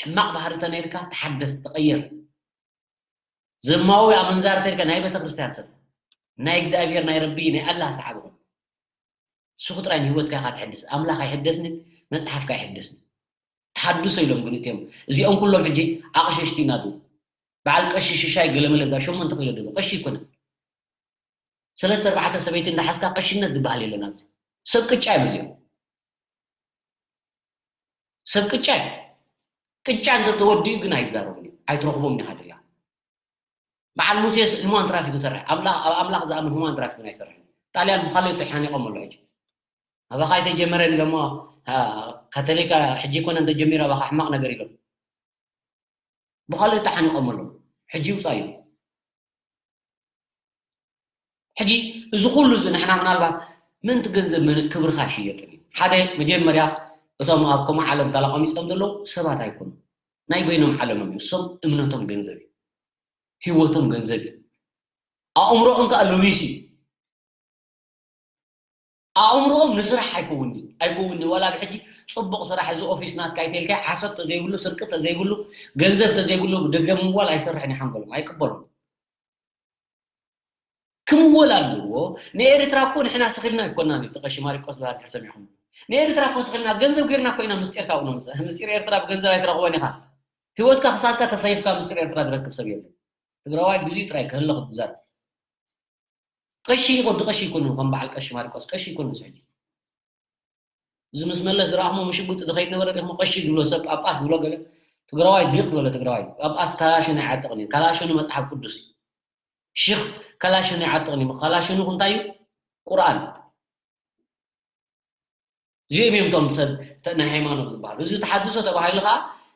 ሕማቕ ባህሪ ተነይርካ ተሓደስ ተቐየር ዘማዊ ኣመንዛር ተይርካ ናይ ቤተክርስትያን ሰብ ናይ እግዚኣብሔር ናይ ረቢ ናይ ኣላህ ሰሓቢ ኩን እሱ ጥራይ ንህይወትካ ኢኻ ትሕድስ ኣምላኽ ኣይሕደስን መፅሓፍካ ኣይሕደስን ተሓድሶ ኢሎም ግን እትዮም እዚኦም ኩሎም ሕጂ ኣቕሸሽቲ ኢና ዝብሉ በዓል ቀሺ ሽሻይ ገለመለ ዳ ሸሞንተ ኪሎ ድብሉ ቀሺ ኣይኮነን ሰለስተ ኣርባዕተ ሰበይቲ እንዳሓዝካ ቀሽነት ዝበሃል የለን ኣብዚ ሰብ ቅጫ እዮም እዚኦም ሰብ ቅጫ እዩ ቅጫ እንተተወዲኡ ግን ኣይዛረቡን እዩ ኣይትረኽቦም ኢኻ ድላ በዓል ሙሴስ ህሙዋን ትራፊክ ይሰርሕ ኣምላኽ ኣብ ኣምላኽ ዝኣምን ህሙዋን ትራፊክ ኣይሰርሕን ጣልያን ብካልኦት ተሓኒቆም ኣሎ ሕጂ ኣባኻ ኣይተጀመረን ኢሎሞ ካቶሊካ ሕጂ ኮነ እንተጀሚሩ ኣባኻ ሕማቕ ነገር ኢሎም ብኻልእ ተሓኒቆም ኣለዉ ሕጂ ይውፃ እዩ ሕጂ እዚ ኩሉ እዚ ንሕና ምናልባት ምእንቲ ገንዘብ ክብርኻ ኣይሽየጥን እዩ። ሓደ መጀመርያ እቶም ኣብ ከምኡ ዓለም ተለቐሚጾም ዘለዉ ሰባት ኣይኮኑን። ናይ በይኖም ዓለሞም እዮም። እሶም እምነቶም ገንዘብ እዩ። ህይወቶም ገንዘብ እዩ። ኣእምሮኦም ከኣ ሎቢስ እዩ። ኣእምሮኦም ንስራሕ ኣይከውን እዩ። ኣይከውን እዩ። ዋላ ብሕጂ ጽቡቕ ስራሕ እዚ ኦፊስ ናትካ ኣይተልካይ ሓሶት ተዘይብሉ ስርቂ ተዘይብሉ ገንዘብ ተዘይብሉ ደገ ምዋል ኣይሰርሕን እዩ ሓንጎሎም ኣይቅበሉን። ክምወል ኣለዎ። ንኤርትራ እኮ ንሕና ስኺልና ኣይኮናን እዩ። ተቐሺ ማሪቆስ ዝበሃል ድሕር ሰሚዕኹም። ንኤርትራ እኮ ስኺልና ገንዘብ ጌርና እኮ ኢና ምስጢርካ እውን ምስጢር ኤርትራ ብገንዘብ ኣይትረኽቦን ኢኻ። ህይወትካ ክሳትካ ተሰይፍካ ምስጢር ኤርትራ ዝረክብ ሰብ የለን። ትግራዋይ ግዚኡ ጥራይ ክህለኽ ዝዛር ቀሺ ይቆዲ ቀሺ ይኮኑ ከም በዓል ቀሺ ማሪቆስ ቀሺ ይኮኑ ስሕጂ እዚ ምስ መለስ ዝረኣኽሞ ምሽጉጥ ዝኸይድ ነበረ ዲኹም ቀሺ ዝብሎ ሰብ ጳጳስ ዝብሎ ገለ ትግራዋይ ዲቕ ዝበለ ትግራዋይ ጳጳስ ካላሽን ኣይዓጥቕን እዩ ካላሽኑ መፅሓፍ ቅዱስ እዩ ሽኽ ካላሽን ኣይዓጥቕን እዩ ካላሽኑ እንታይ እዩ ቁርኣን እዚኦም እዮም እቶም ሰብ ናይ ሃይማኖት ዝበሃሉ እዚ ተሓድሶ ተባሂሉ ከዓ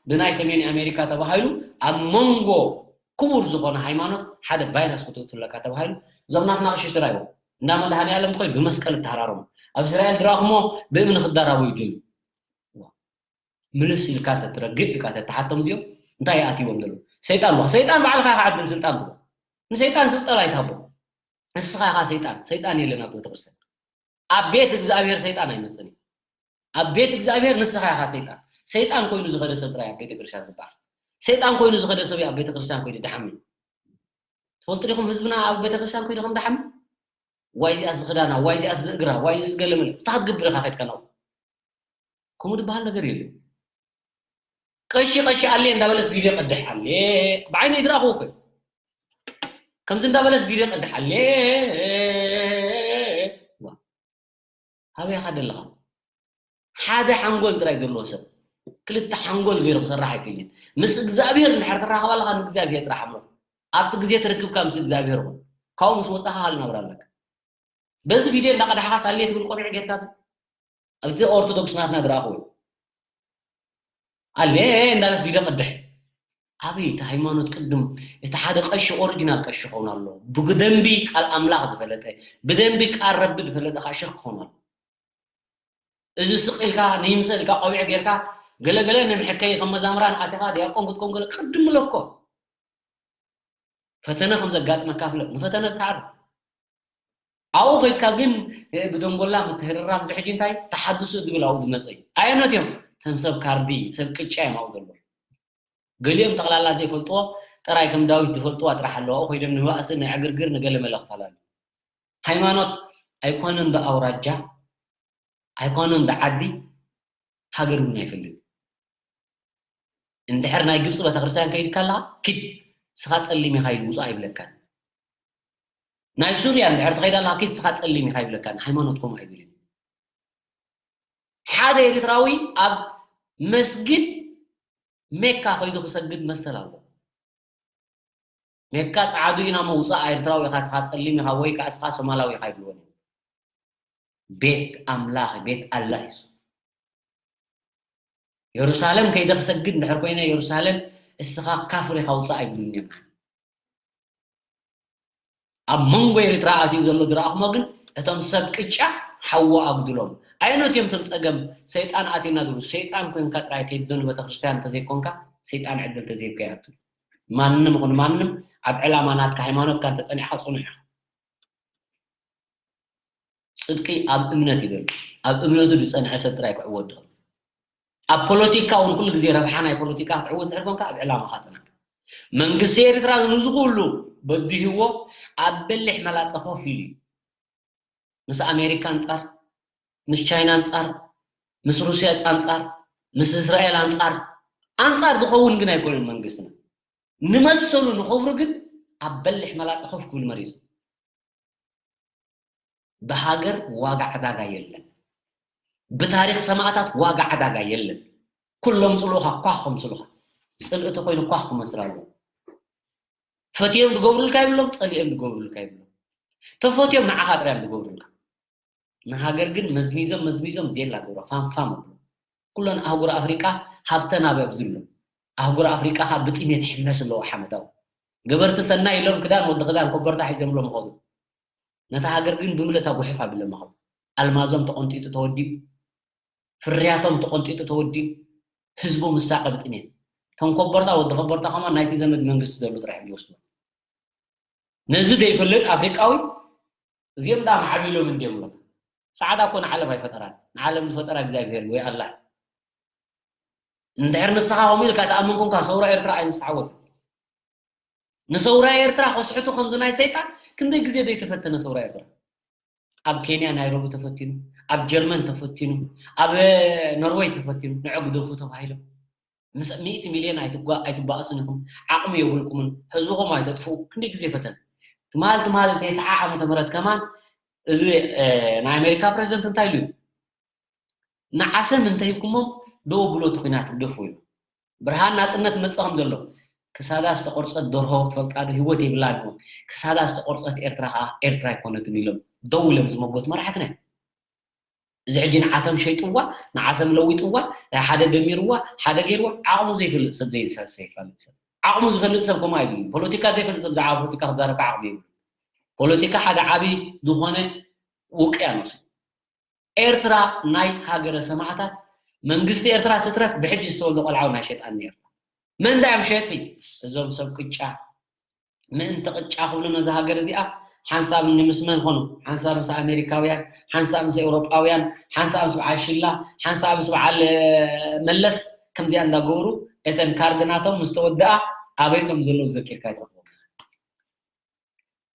ብናይ ሰሜን ኣሜሪካ ተባሂሉ ኣብ መንጎ ክቡር ዝኾነ ሃይማኖት ሓደ ቫይረስ ክትእትለካ ተባሂሉ እዞም ናትና ቅሽሽቲ ራይቦ እንዳ መድሃኒ ዓለም ኮይኑ ብመስቀል እተሃራረሙ ኣብ እስራኤል ድራኹሞ ብእምኒ ክዳራቡ ይደልዩ ምልስ ኢልካ ተትረግእ ኢልካ ተተሓቶም እዚኦም እንታይ ይኣትዎም ዘለዉ ሰይጣን ዋ ሰይጣን ባዕልካ ኢኻ ዕድል ስልጣን ትቦ ንሰይጣን ስልጣን ኣይትሃቦ ንስኻ ኢኻ ሰይጣን ሰይጣን የለን ኣብቲ ቤተክርስትያን ኣብ ቤት እግዚኣብሔር ሰይጣን ኣይመፅን እዩ ኣብ ቤት እግዚኣብሔር ንስኻ ኢኻ ሰይጣን ሰይጣን ኮይኑ ዝኸደ ሰብ ጥራይ ኣብ ቤተክርስትያን ዝበሃል ሰይጣን ኮይኑ ዝኸደ ሰብ ኣብ ቤተክርስትያን ኮይኑ ድሓሚ ትፈልጡ ዲኹም ህዝብና ኣብ ቤተክርስትያን ኮይኑ ከም ድሓሚ ዋይ ዚኣስ ዝኽዳና ዋይ ዚኣስ ዝእግራ ዋይ ዝገለመለ እንታይ ክትገብር ኢኻ ከድካ ናብኡ ከምኡ ዝበሃል ነገር የለን ቀሺ ቀሺ ኣሌ እንዳበለስ ቪድዮ ቀድሕ ኣሌ ብዓይነይ ዝረኣኽዎ እኮ ከምዚ እንዳበለስ ቪድዮ ቀድሕ ኣሌ ኣበይ ኢኻ ዘለኻ ሓደ ሓንጎል ጥራይ ዘለዎ ሰብ ክልተ ሓንጎል ገይሩ ክሰርሕ ኣይክእልን ምስ እግዚኣብሔር እንድሕር ትራኸብ ኣለኻ ንእግዚኣብሔር ጥራሕ ኣምልኽ ኣብቲ ግዜ ትርክብካ ምስ እግዚኣብሔር ኹን ካብኡ ምስ ወፃኻ ካልእ ናብራ ኣለካ በዚ ቪድዮ እንዳቐዳሕኻ ሳሌ ትብል ቆቢዕ ጌርካ ኣብቲ ኦርቶዶክስ ናትና ዝረኣኽዎ ኣለ እንዳለት ቪድዮ ቅድሕ ኣበይ እቲ ሃይማኖት ቅድም እቲ ሓደ ቀሺ ኦሪጂናል ቀሺ ኸውን ኣሎ ብደንቢ ቃል ኣምላኽ ዝፈለጠ ብደንቢ ቃል ረቢ ዝፈለጠ ከዓ ሸክ ክኸውን ኣሎ እዚ ስቕ ኢልካ ንይምሰል ኢልካ ቆቢዕ ጌርካ ገለገለ ንምሕከይ ከም መዛምራን ኣቲኻ ዲያቆን ክትኮን ገለ ቅድም ለኮ ፈተነ ከም ዘጋጥመካ ፍለጥ ንፈተነ ተዓር ኣብኡ ከይድካ ግን ብደንጎላ ምትህርራም ዝሕጂ እንታይ ተሓድሶ ዝብል ኣብኡ ዝመፀ እዩ ኣየነት እዮም ከም ሰብ ካርዲ ሰብ ቅጫ እዮም ኣብኡ ዘሎ ገሊኦም ጠቕላላ ዘይፈልጥዎ ጥራይ ከም ዳዊት ዝፈልጥዋ ጥራሕ ኣለዋ ኮይዶም ንባእሲ ናይ ዕግርግር ንገለ መለ ክፈላለዩ ሃይማኖት ኣይኮነን ዶ ኣውራጃ ኣይኮነን ዶ ዓዲ ሃገር እውን ኣይፈልጥ እንድሕር ናይ ግብፂ ቤተክርስትያን ከይድካ ኣለካ ኪድ ስኻ ፀሊም ኢኻ ኢሉ ውፃእ ኣይብለካን ናይ ሱርያ እንድሕር ትኸይድ ኣለካ ኪድ ስኻ ፀሊም ኢኻ ይብለካን ሃይማኖት ከምኡ ኣይብልን ሓደ ኤርትራዊ ኣብ መስጊድ ሜካ ከይዱ ክሰግድ መሰል ኣለዎ ሜካ ጻዕዱ ኢና መውጻእ ኤርትራዊ ኢኻ ስኻ ጸሊም ኢኻ ወይ ከኣ ስኻ ሶማላዊ ኢኻ ይብልዎ ቤት ኣምላኽ ቤት ኣላህ እዩ የሩሳሌም ከይደ ክሰግድ እንድሕር ኮይነ የሩሳሌም እስኻ ካፍር ኢኻ ውጻእ ኣይብሉን እዮም ኣብ መንጎ ኤርትራ ኣትዩ ዘሎ ዝረኣኽሞ ግን እቶም ሰብ ቅጫ ሓዎ ኣጉድሎም ኣየኖት እዮም እቶም ጸገም ሰይጣን ኣትዩና ዝብሉ ሰይጣን ኮንካ ጥራይ ከይዶ ንቤተክርስትያን እንተዘይኮንካ ሰይጣን ዕድል ተዘይብካ ይኣቱ ማንም ይኹን ማንም ኣብ ዕላማ ናትካ ሃይማኖትካ እንተጸኒዕካ ጽኑዕ ኢኻ ጽድቂ ኣብ እምነት እዩ ዘሎ ኣብ እምነቱ ዝጸንዐ ሰብ ጥራይ ክዕወት ድኽእል ኣብ ፖለቲካ እውን ኩሉ ግዜ ረብሓ ናይ ፖለቲካ ክትዕወት ድሕር ኮንካ ኣብ ዕላማኻ ጽናዕ መንግስቲ ኤርትራ ንዚ ኩሉ በዲህዎ ኣብ በሊሕ መላጸ ኮፍ ኢሉ እዩ ምስ ኣሜሪካ ኣንጻር ምስ ቻይና ኣንጻር ምስ ሩስያ ኣንጻር ምስ እስራኤል ኣንጻር ኣንጻር ዝኸውን ግን ኣይኮነን መንግስትና ንመሰሉ ንኽብሩ ግን ኣብ በሊሕ መላጸ ኮፍ ክብል መሪጹ ብሃገር ዋጋ ዕዳጋ የለን ብታሪኽ ሰማእታት ዋጋ ዕዳጋ የለን ኩሎም ጽልኡኻ ኳ ከምስሉኻ ጽልእቲ ኮይኑ ኳ ክመስል ኣለዎ ፈትዮም ዝገብሩልካ ይብሎም ጸሊኦም ዝገብሩልካ ይብሎም ተፈትዮም ንዓኻ ጥራዮም ዝገብሩልካ ንሃገር ግን መዝሚዞም መዝሚዞም ዴላ ገብሮ ፋምፋም ኣብሎ ኩለን ኣህጉር ኣፍሪቃ ሃብተን ኣብ ኣብዝሎ ኣህጉር ኣፍሪቃ ካ ብጥሜት ይሕመስ ኣለዎ ሓመዳው ገበርቲ ሰናይ ኢሎም ክዳን ወዲ ክዳን ኮበርታ ሒዞምሎም ይኸዱ ነታ ሃገር ግን ብምልእታ ጉሕፍ ኣቢሎም ይኸዱ ኣልማዞም ተቐንጢጡ ተወዲኡ፣ ፍርያቶም ተቐንጢጡ ተወዲኡ፣ ህዝቡ ምሳቐ ብጥሜት። እቶም ኮበርታ፣ ወዲ ኮበርታ ከማን ናይቲ ዘመድ መንግስቲ ደሉ ጥራሕ እዮም ዝወስዱ። ነዚ ዘይፈልጥ ኣፍሪቃዊ፣ እዚኦም ዳ ማዕቢሎም እንድዮም ብሎካ። ጻዕዳ እኮ ንዓለም ኣይፈጠራን። ንዓለም ዝፈጠራ እግዚኣብሔር ወይ ኣላህ። እንድሕር ንስኻ ከምኡ ኢልካ ተኣምን ኮንካ፣ ሰውራ ኤርትራ ኣይምስተዓወትን። ንሰውራ ኤርትራ ከስሕቱ ከምዚ ናይ ሰይጣን ክንደይ ግዜ ዘይተፈተነ ሰውራ ኤርትራ። ኣብ ኬንያ ናይሮቢ ተፈቲኑ፣ ኣብ ጀርመን ተፈቲኑ፣ ኣብ ኖርወይ ተፈቲኑ፣ ንዑ ግደፉ ተባሂሎም። ምስ ሚእቲ ሚልዮን ኣይትጓ-፣ ኣይትባእሱን ኢኹም፣ ዓቕሚ የብልኩምን፣ ህዝብኹም ኣይተጥፍኡ። ክንደይ ግዜ ፈተነ። ትማል፣ ትማል ተስዓ ዓመተ ምህረት ከማን እዚ፣ እ፣ ናይ ኣሜሪካ ፕሬዚደንት እንታይ ኢሉ እዩ? ንዓሰም እንተሂብኩሞም ደው ብሎ እቲ ኲናት ግደፉ ኢሉ። ብርሃን ናጽነት መጽእ ከም ዘሎ፣ ክሳዳ ዝተቖርጸት ደርሆ ትፈልጣ ዶ? ህይወት የብላን እሞ፣ ክሳዳ ዝተቖርጸት ኤርትራ ከኣ ኤርትራ ኣይኮነትን ኢሎም ደው ኢሎም ዝመጎቱ መራሕትና እዮም። እዚ ሕጂ ንዓሰም ሸይጥዋ፣ ንዓሰም ለዊጥዋ፣ ሓደ ደሚርዋ፣ ሓደ ገይርዋ፣ ዓቕሙ ዘይፈልጥ ሰብ፣ ዘይሰ-፣ ዘይፈልጥ ሰብ። ዓቕሙ ዝፈልጥ ሰብ ከምኡ ኣይብልን። ፖለቲካ ዘይፈልጥ ሰብ ብዛዕባ ፖለቲካ ክዛረብ ከዓ ዓቕሚ የብሉን። ፖለቲካ ሓደ ዓቢ ዝኾነ ውቅያኖስ እዩ። ኤርትራ ናይ ሃገረ ሰማዕታት፣ መንግስቲ ኤርትራ ስትረፍ ብሕጂ ዝተወልደ ቆልዓ እውን ኣይሸጣን ኤርትራ። መን ዳ እዮም ሸየጥቲ? እዞም ሰብ ቅጫ። ምእንቲ ቅጫ ክብሉ ነዛ ሃገር እዚኣ ሓንሳብ ምስ መን ኮኑ? ሓንሳብ ምስ ኣሜሪካውያን፣ ሓንሳብ ምስ ኤውሮጳውያን፣ ሓንሳብ ምስ በዓል ሽላ፣ ሓንሳብ ምስ በዓል፣ እ፣ መለስ፣ ከምዚኣ እንዳገበሩ እተን ካርድ ናቶም ምስ ተወድኣ ኣበይ ከም ዘለዉ ዘኪርካ ኣይትረኽቦም።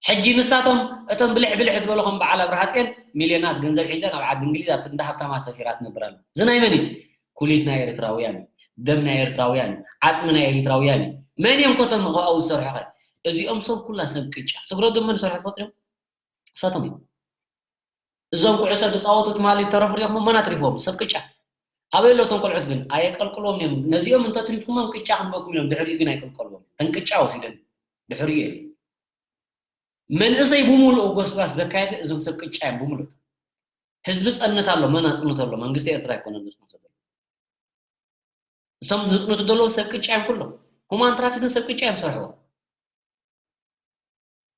ሕጂ ንሳቶም እቶም ብልሕ ብልሕ ዝበሉ ከም በዓል ኣብርሃ ጽዮን ሚልዮናት ገንዘብ ሒዘን ኣብ ዓዲ እንግሊዝ ኣብቲ እንዳ ሃብታማ ሰፊራ ትነብር ኣላ። እዚ ናይ መን እዩ? ኩሊት ናይ ኤርትራውያን እዩ። ደም ናይ ኤርትራውያን እዩ። ዓጽሚ ናይ ኤርትራውያን እዩ። መን እዮም ኮቶም ኣብኡ ዝሰርሑ ኸ? እዚኦም ሰብ ኩላ ሰብ ቅጫ። ስግረ ዶብ መን ዝሰርሑ ትፈልጡ እዮም? እሳቶም እዮም። እዞም ኩዕሶ ዝጻወቱ ትማሊ ዝተረፉ ሪኢኹም መን ኣትሪፎም? ሰብ ቅጫ። ኣበይ ኣሎ እቶም ቆልዑት ግን? ኣየቀልቅልዎም እዮም። ነዚኦም እንተትሪፉሞም ቅጫ ክንበኩም እዮም። ድሕሪኡ ግን ኣይቀልቀልዎም። እተን ቅጫ ወሲደን ድሕሪኡ እዮም። መንእሰይ ብምሉኡ ጎስጓስ ዘካየደ እዞም ሰብ ቅጫ እዮም ብምሉእ። ህዝቢ ጸንት ኣሎ፣ መን ኣጽንቶ ኣሎ? መንግስቲ ኤርትራ ኣይኮነን ዘጽንቶ ዘሎ። እቶም ዝጽንቱ ዘለዉ ሰብ ቅጫ እዮም ኩሎም። ሁማን ትራፊክን ሰብ ቅጫ እዮም ዝሰርሕዎ።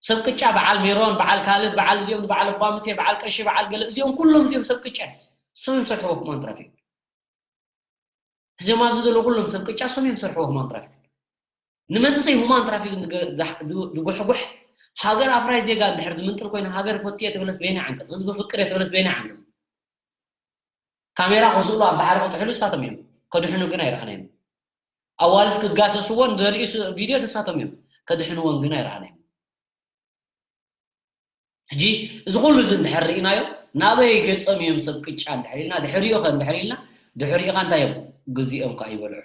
ሰብ ቅጫ በዓል ሜሮን፣ በዓል ካልድ፣ በዓል እዚኦም፣ በዓል ኣባ ሙሴ፣ በዓል ቀሺ፣ በዓል ገለ፣ እዚኦም ኩሎም እዚኦም ሰብ ቅጫ እዮም። እሶም እዮም ዝሰርሕዎ ሁማን ትራፊክ። እዚኦም ኣብዚ ዘለዉ ኩሎም ሰብ ቅጫ እሶም እዮም ዝሰርሕዎ ሁማን ትራፊክ። ንመንእሰይ ሁማን ትራፊክ ዝገ-፣ ዝሕ-፣ ዝ-፣ ዝጉሕጉሕ ሃገር ኣፍራይ ዜጋ እንድሕር ዝምንጥል ኮይኑ፣ ሃገር ፈቱ እየ ተበለስ በየናይ ዓንቀጽ? ህዝቢ ፍቅር እየ ተበለስ በየናይ ዓንቀጽ? ካሜራ ክስእሉ ኣብ ባሕሪ ክጥሕሉ ንሳቶም እዮም። ከድሕኑ ግን ኣይረኣናዮም። ኣዋልድ ክጋሰስዎን ዘርእዩ ስ-፣ ቪድዮ ንሳቶም እዮም። ከድሕንዎን ግን ኣይረኣናዮም። ሕጂ እዚ ኩሉ እዚ እንድሕር ርኢናዮ፣ ናበይ ገጾም እዮም ሰብ ቅጫ እንድሕር ኢልና፣ ድሕሪኡ ኸ እንድሕር ኢልና፣ ድሕሪኡ ኸ እንታይ እዮም? ግዚኦም ከኣ ይበልዑ።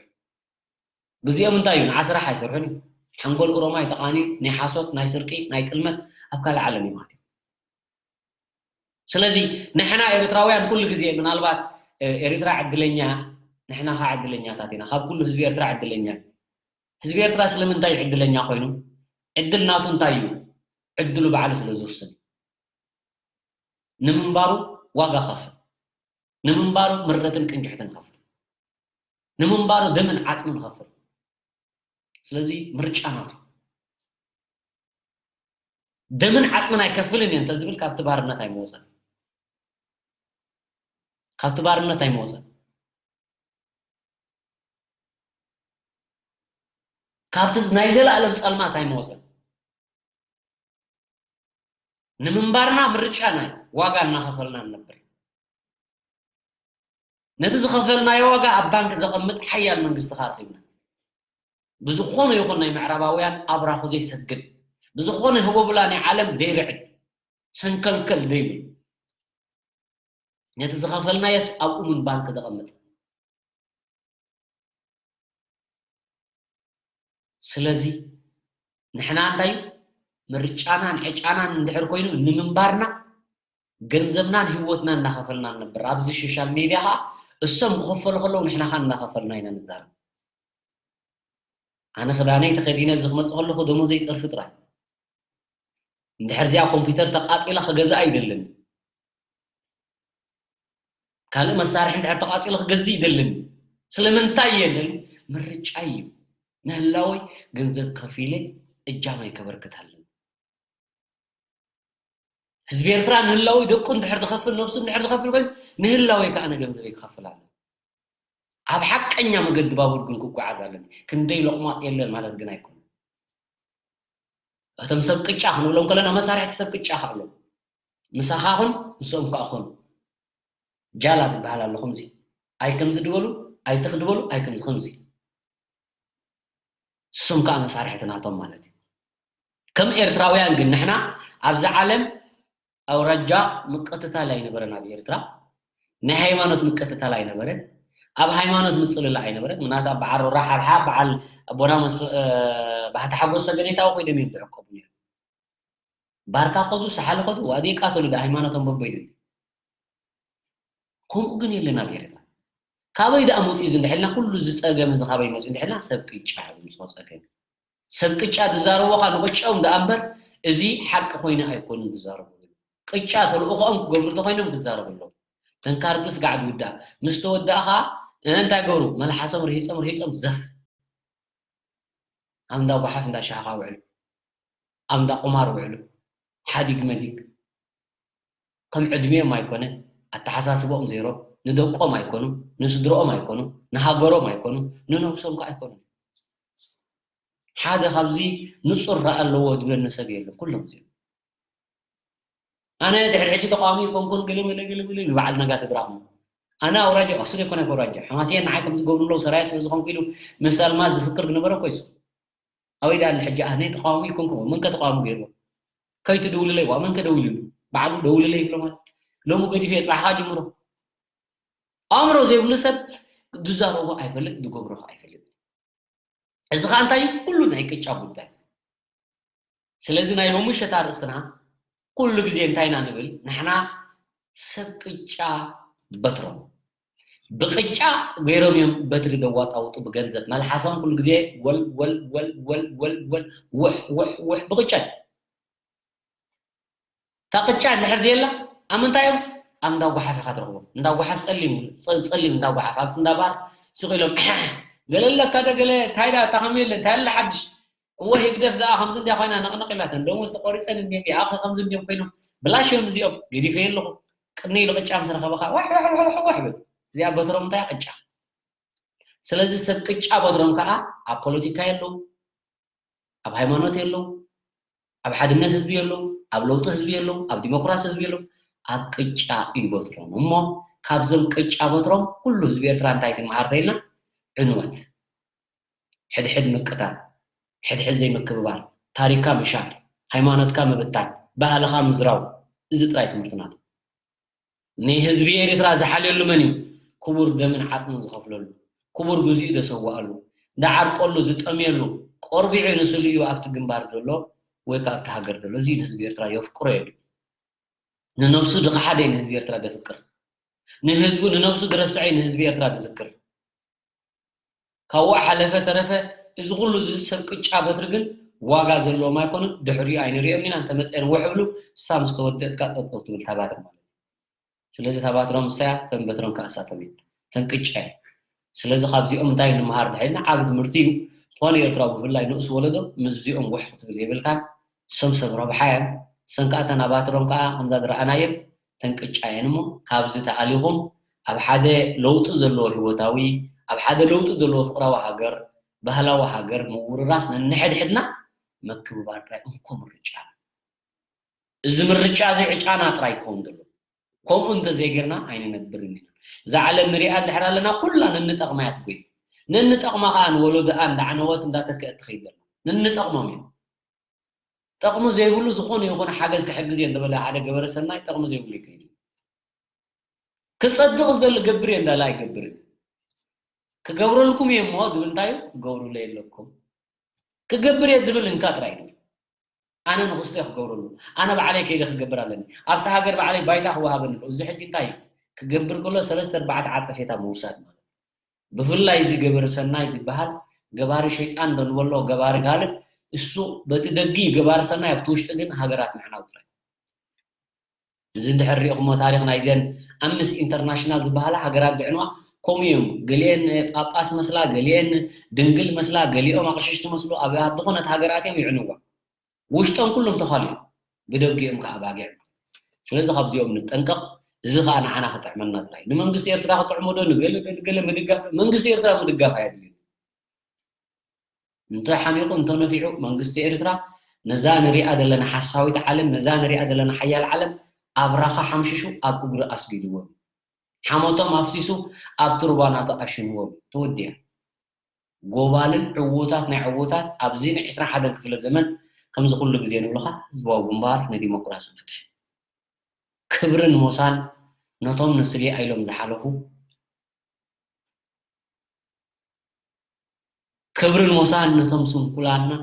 ግዚኦም እንታይ እዩ? ንዓ ስራሕ ኣይሰርሑን እዮም። ሓንጎል ኦሮማይ ተቓንዩ፣ ናይ ሓሶት፣ ናይ ስርቂ፣ ናይ ጥልመት ኣብ ካልእ ዓለም እዮም ኣትዮም። ስለዚ ንሕና ኤርትራውያን ኩሉ ግዜ ምናልባት፣ እ፣ ኤርትራ ዕድለኛ፣ ንሕና ኸዓ ዕድለኛታት ኢና። ካብ ኩሉ ህዝቢ ኤርትራ ዕድለኛ እዩ። ህዝቢ ኤርትራ ስለምንታይ እዩ ዕድለኛ ኮይኑ? ዕድል ናቱ እንታይ እዩ? ዕድሉ ባዕሉ ስለ ዝውስን። ንምንባሩ ዋጋ ከፍል። ንምንባሩ ምረትን ቅንጅሕትን ከፍል። ንምንባሩ ደምን ዓጽምን ከፍል። ስለዚ ምርጫ ናቱ። ደምን ዓጽምን ኣይከፍልን እየ እንተዝብል ካብቲ ባርነት ኣይመወጸን። ካብቲ ባርነት ኣይመወጸን። ካብቲ ናይ ዘለኣለም ጸልማት ኣይመወጸን። ንምንባርና ምርጫና እዩ። ዋጋ እናኸፈልና ንነብር። ነቲ ዝኸፈልናዮ ዋጋ ኣብ ባንክ ዘቐምጥ ሓያል መንግስቲ ከኣ ረኺብና። ብዝኾነ ይኹን ናይ ምዕራባውያን ኣብራኹ ዘይሰግድ፣ ብዝኾነ ህቦብላ ናይ ዓለም ዘይርዕድ፣ ሰንከልከል ዘይብል፣ ነቲ ዝኸፈልናዮስ ኣብ እሙን ባንክ ዘቐምጥ። ስለዚ ንሕና እንታይ ምርጫናን ዕጫናን እንድሕር ኮይኑ ንምንባርና ገንዘብናን ህይወትናን እናኸፈልና ንነብር። ኣብዚ ሶሻል ሜድያ ኸዓ እሶም ክኸፈሉ ከለዉ ንሕና ኸዓ እናኸፈልና ኢና ንዛረብ። ኣነ ክዳነይ ተኸዲነ ኣብዚ ክመጽእ ከለኹ ደሞዘይ ጸርፊ ጥራይ። እንድሕር እዚኣ ኮምፒውተር ተቃጺላ ክገዝኣ ይደልን። ካልእ መሳርሒ እንድሕር ተቃጺሉ ክገዝእ ይደልን። ስለምንታይ እየ ደሊ? ምርጫይ እዩ። ንህላወይ ገንዘብ ከፊለ እጃመይ ከበርክት ኣለኒ። ህዝቢ ኤርትራ ንህላወይ ደቁ እንድሕር ዝኸፍል፣ ነብሱ እንድሕር ዝኸፍል ኮይኑ፣ ንህላወይ ከኣ ንገንዘበይ ክኸፍል ኣለኒ። ኣብ ሓቀኛ መገዲ ባቡር ግን ክጓዓዝ ኣለኒ። ክንደይ ሎቕማጥ የለን ማለት ግን ኣይኮነን። እቶም ሰብ ቅጫ ክንብሎም ከለና መሳርሕቲ ሰብ ቅጫ ከኣ ኣለዉ። ምሳኻ ኹን ምስኦም ከኣ ኹን። ጃላ ዝበሃል ኣሎ ከምዚ። ኣይ ከምዚ ድበሉ፣ ኣይ ትኽ ድበሉ፣ ኣይ ከምዚ ከምዚ። እሶም ከኣ መሳርሕቲ ናቶም ማለት እዩ። ከም ኤርትራውያን ግን ንሕና ኣብዚ ዓለም ኣውራጃ ምቅትታል ኣይነበረን ኣብ ኤርትራ። ናይ ሃይማኖት ምቅትታል ኣይነበረን። ኣብ ሃይማኖት ምጽልላ ኣይነበረን። ምናልባት በዓል ሮራ ሓብሓብ፣ በዓል ኣቦና መስ-፣ እ፣ ባህታ ሓጎስ ሰገኔታዊ ኮይኖም እዮም ዝዕቀቡ ነይሮም። ባርካ ከዱ፣ ሰሓል ከዱ፣ ዋዲ ይቃተሉ፣ ዳ ሃይማኖቶም በቦይኑ። ከምኡ ግን የለን ኣብ ኤርትራ። ካበይ ደኣ መጽኡ እዚ እንድሕልና፣ ኩሉ እዚ ጸገም እዚ ካበይ መጽኡ እንድሕልና፣ ሰብ ቅጫ እዩ ዝምጽኦ ጸገም። ሰብ ቅጫ ዝዛረቦ ኸኣ ንቅጫኦም ደኣ እምበር፣ እዚ ሓቂ ኮይኑ ኣይኮኑን ዝዛረቡ። ቅጫ ተልእኾኦም ክገብሩ እንተኾይኖም ክዛረቡ ኣለዎም። ተንካርዲ ስጋዕ ዝውዳእ። ምስ ተወዳእ ኸኣ፣ እ፣ እንታይ ገብሩ? መልሓሶም ርሂጾም፣ ርሂጾም ዘፍ። ኣብ እንዳ ጓሓፍ እንዳ ሻኻ ውዕሉ። ኣብ እንዳ ቁማር ውዕሉ። ሓዲግ መዲግ። ከም ዕድሜኦም ኣይኮነ፣ ኣተሓሳስቦኦም ዜሮ፣ ንደቆም ኣይኮኑ፣ ንስድሮኦም ኣይኮኑ፣ ንሃገሮም ኣይኮኑ፣ ንነብሶም ከኣ ኣይኮኑ። ሓደ ካብዚ ንጹር ረኣ ኣለዎ ዝብለኒ ሰብ የለን፣ ኩሎም እዚኦም። ኣነ ድሕሪ ሕጂ ተቃዋሚ ኣይኮንኩን፣ ግልምል፣ ግልምል፣ ንበዓል ነጋ ስድራኹም። ኣነ ኣውራጃ፣ እሱ ዘይኮነ ኣውራጃ፣ ሓማስየን ንዓይ ከም ዝገብሩ ኣለዉ፣ ሰራየ ስለ ዝኾንኩ ኢሉ ምስ ኣልማዝ ዝፍክር ዝነበረ እኮ እዩ። ኣበይ ደኣ ኣሎ ሕጂ? ኣነ ተቃዋሚ ኣይኮንኩን። መን ከ ተቃዋሚ ገይርዎ? ከይትድውልለይ፣ ዋ፣ መን ከ ደዊልሉ? ባዕሉ ደውልለይ ይብሎ ማለት። ሎሚ ገዲፈ፣ ጽባሕ ኸኣ ጅምሮ። ኣእምሮ ዘይብሉ ሰብ ዝዛረቦ ኣይፈልጥ፣ ዝገብሮ ኸኣ ኣይፈልጥ። እዚ ኸኣ እንታይ እዩ? ኩሉ ናይ ቅጫ ጉዳይ። ስለዚ ናይ ሎሚ ምሸት ኣርእስትና ኩሉ ግዜ እንታይ ኢና ንብል? ንሕና ሰብ ቅጫ በትሮም። ብቅጫ ገይሮም እዮም በትሪ ዘዋጣውጡ ብገንዘብ። መልሓሶም ኩሉ ግዜ ወል፣ ወል፣ ወል፣ ወል፣ ወል፣ ወል፣ ውሕ፣ ውሕ፣ ውሕ ብቅጫ እዩ። እታ ቅጫ እንድሕር ዘየላ፣ ኣብ ምንታይ እዮም? ኣብ እንዳ ጓሓፍ ኢኻ ትረኽቦም። እንዳ ጓሓፍ ጸሊም፣ ጸ-፣ ጸሊም እንዳ ጓሓፍ፣ ኣብቲ እንዳ ባር ስቕ ኢሎም፣ ገለ ኣለካ ዶ ገለ፣ እንታይ ደኣ፣ እታ ከመይ ኣለ፣ እንታይ ኣለ ሓድሽ? እወ፣ ህግደፍ ደኣ ከምዚ እንድያ ኮይና ነቕነቕ ኢላተን። ደሞዝ ተቖሪጸን እንድዮም፣ ይኣኸ ከምዚ እንድዮም ኮይኖም፣ ብላሽ እዮም እዚኦም፣ ገዲፈዮ ኣለኹ። ቅንይ ኢሉ ቅጫ ምስ ረኸበ ኸኣ፣ ዋሕ፣ ዋሕ፣ ዋሕ፣ ዋሕ፣ ዋሕ በል። እዚኣ በትሮም እንታይ ቅጫ። ስለዚ ሰብ ቅጫ በትሮም ከኣ ኣብ ፖለቲካ የለዉ፣ ኣብ ሃይማኖት የለዉ፣ ኣብ ሓድነት ህዝቢ የለዉ፣ ኣብ ለውጢ ህዝቢ የለዉ፣ ኣብ ዲሞክራሲ ህዝቢ የለዉ። ኣብ ቅጫ እዩ በትሮም። እሞ ካብዞም ቅጫ በትሮም ኩሉ ህዝቢ ኤርትራ እንታይ ትመሃር ተኢልና? ዕንወት፣ ሕድሕድ ምቅታል፣ ሕድሕድ ዘይምክብባር፣ ታሪክካ ምሻጥ፣ ሃይማኖትካ ምብታን፣ ባህልኻ ምዝራው፣ እዚ ጥራይ ትምህርቲ ናቱ። ንህዝቢ ኤርትራ ዝሓልየሉ መን እዩ? ክቡር ደምን ዓጽምን ዝኸፍለሉ፣ ክቡር ግዜኡ ዘሰዋኣሉ፣ ዝዓርቀሉ፣ ዝጠምየሉ፣ ቆርቢዑ ንስሉ እዩ ኣብቲ ግንባር ዘሎ ወይ ከኣ ኣብቲ ሃገር ዘሎ። እዚ ንህዝቢ ኤርትራ የፍቅሮ የሉ። ንነብሱ ዝኸሓደ እዩ ንህዝቢ ኤርትራ ዘፍቅር። ንህዝቡ፣ ንነብሱ ዝረስዐ እዩ ንህዝቢ ኤርትራ ዝዝክር። ካብኡ ሓለፈ ተረፈ፣ እዚ ኩሉ እዚ ሰብ ቅጫ በትሪ ግን ዋጋ ዘለዎም ኣይኮኑን። ድሕሪኡ ኣይንሪኦም ኢና፣ እንተመፅአን ውሕ ብሉ፣ እሳ ምስ ተወደእት ከኣ ጠጠው ትብል እታ ባትሪ ማለት እዩ። ስለዚ እታ ባትሮም እሳ እያ፣ እተን በትሮም ከኣ እሳቶም እየን። እተን ቅጫ እየን። ስለዚ ካብዚኦም እንታይ ንምሃር ድሕልና ዓቢ ትምህርቲ እዩ። ዝኾነ ኤርትራዊ ብፍላይ ንኡስ ወለዶ ምስዚኦም ውሕ ክትብል የብልካን። እሶም ሰብ ረብሓ እዮም። እሰን ከኣ እተን ኣባትሮም ከኣ ከምዛ ዝረኣናየን እተን ቅጫ እየን እሞ፣ ካብዚ ተኣሊኹም ኣብ ሓደ ለውጢ ዘለዎ ህይወታዊ፣ ኣብ ሓደ ለውጢ ዘለዎ ፍቕራዊ ሃገር፣ ባህላዊ ሃገር ምውርራስ ነንሕድሕድና ምክብባር ጥራይ እንኮ ምርጫ። እዚ ምርጫ እዚ ዕጫና ጥራይ ክኸውን ዘለዎ። ከምኡ እንተዘይጌርና ኣይንነብርን ኢና። እዛ ዓለም ንሪኣ እንድሕር ኣለና ኩላ ነንጠቕማ እያ ትጎይ። ነንጠቕማ ከኣ ንወለዶኣ እንዳዕነወት እንዳተክአት ትኸይድ ዘላ። ነንጠቕሞም እዮም። ጠቕሚ ዘይብሉ ዝኾነ ይኹን ሓገዝ ክሕግዝ እየ እንዳበለ ሓደ ገበረ ሰናይ ጠቕሚ ዘይብሉ ይከይድ እዩ። ክጸድቕ ዝደሊ ገብር እየ እንዳለ ኣይገብርን። ክገብረልኩም እየ እሞ ዝብል እንታይ እዩ? ክገብሩለይ ኣለኩም። ክገብር እየ ዝብል እንካ ጥራይ እዩ። ኣነ ንኽስቶ እየ ክገብረሉ። ኣነ ባዕለይ ከይደ ክገብር ኣለኒ። ኣብታ ሃገር ባዕለይ ባይታ ክወሃበኒ ኣለዎ። እዚ ሕጂ እንታይ እዩ? ክገብር ከሎ ሰለስተ ኣርባዕተ ዓጸፌታ ምውሳድ ማለት እዩ። ብፍላይ እዚ ገበሪ ሰናይ ዝበሃል ገባሪ ሸይጣን ዶ ንበሎ፣ ገባሪ ጋልብ፣ እሱ በቲ ደጊ ገባሪ ሰናይ፣ ኣብቲ ውሽጢ ግን ሃገራት ምዕናው ጥራይ። እዚ እንድሕር ሪእኹሞ ታሪኽ ናይዘን ኣምነስቲ ኢንተርናሽናል ዝበሃላ ሃገራት ዝዕንዋ ከምኡ እዮም። ገሊአን ጳጳስ መስላ፣ ገሊአን ድንግል መስላ፣ ገሊኦም ኣቕሽሽቲ መስሉ ኣብ፣ ኣብ ዝኾነት ሃገራት እዮም ይዕንዋ። ውሽጦም ኩሎም ተዃሉ እዮም። ብደጊኦም ከዓ ኣባጊዕ። ስለዚ ካብዚኦም ንጠንቀቕ። እዚ ኸኣ ንዓና ክጥዕመና ጥራይ። ንመንግስቲ ኤርትራ ክጥዕሞ ዶ ንገለ ንገለ ምድጋፍ? መንግስቲ ኤርትራ ምድጋፍ ኣየድልዩ። እንተ ሓሚቑ እንተ ነፊዑ መንግስቲ ኤርትራ ነዛ ንሪኣ ዘለና ሓሳዊት ዓለም፣ ነዛ ንሪኣ ዘለና ሓያል ዓለም ኣብራኻ ሓምሽሹ ኣብ እግሪ ኣስጊድዎም። ሓሞቶም ኣፍሲሱ ኣብቲ ሩባ ናቱ ኣሽንዎም። ተወዲኣ። ጎባልን ዕዉታት ናይ ዕዉታት ኣብዚ ናይ ዕስራን ሓደን ክፍለ ዘመን ከምዚ ኩሉ ግዜ ንብልኻ ህዝባዊ ግንባር ንዲሞክራስን ፍትሕን። ክብርን ሞሳን ነቶም ንስሌኣ ኢሎም ዝሓለፉ፣ ክብርን ሞሳን ነቶም ስንኩላንና፣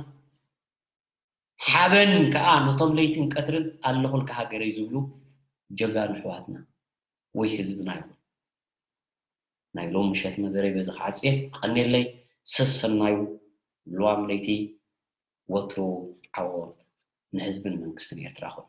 ሓበን ከኣ ነቶም ለይትን ቀትርን ኣለኹልካ ሃገረይ ዝብሉ ጀጋኑ ኣሕዋትና ወይ ህዝብና ይኹን። ናይ ሎም ምሸት መደረይ በዚ ክዓጽየ። ቀኔለይ ሰሰናዩ። ልዋም ለይቲ ወትሩ ዓወት ንህዝብን መንግስትን ኤርትራ ኹን።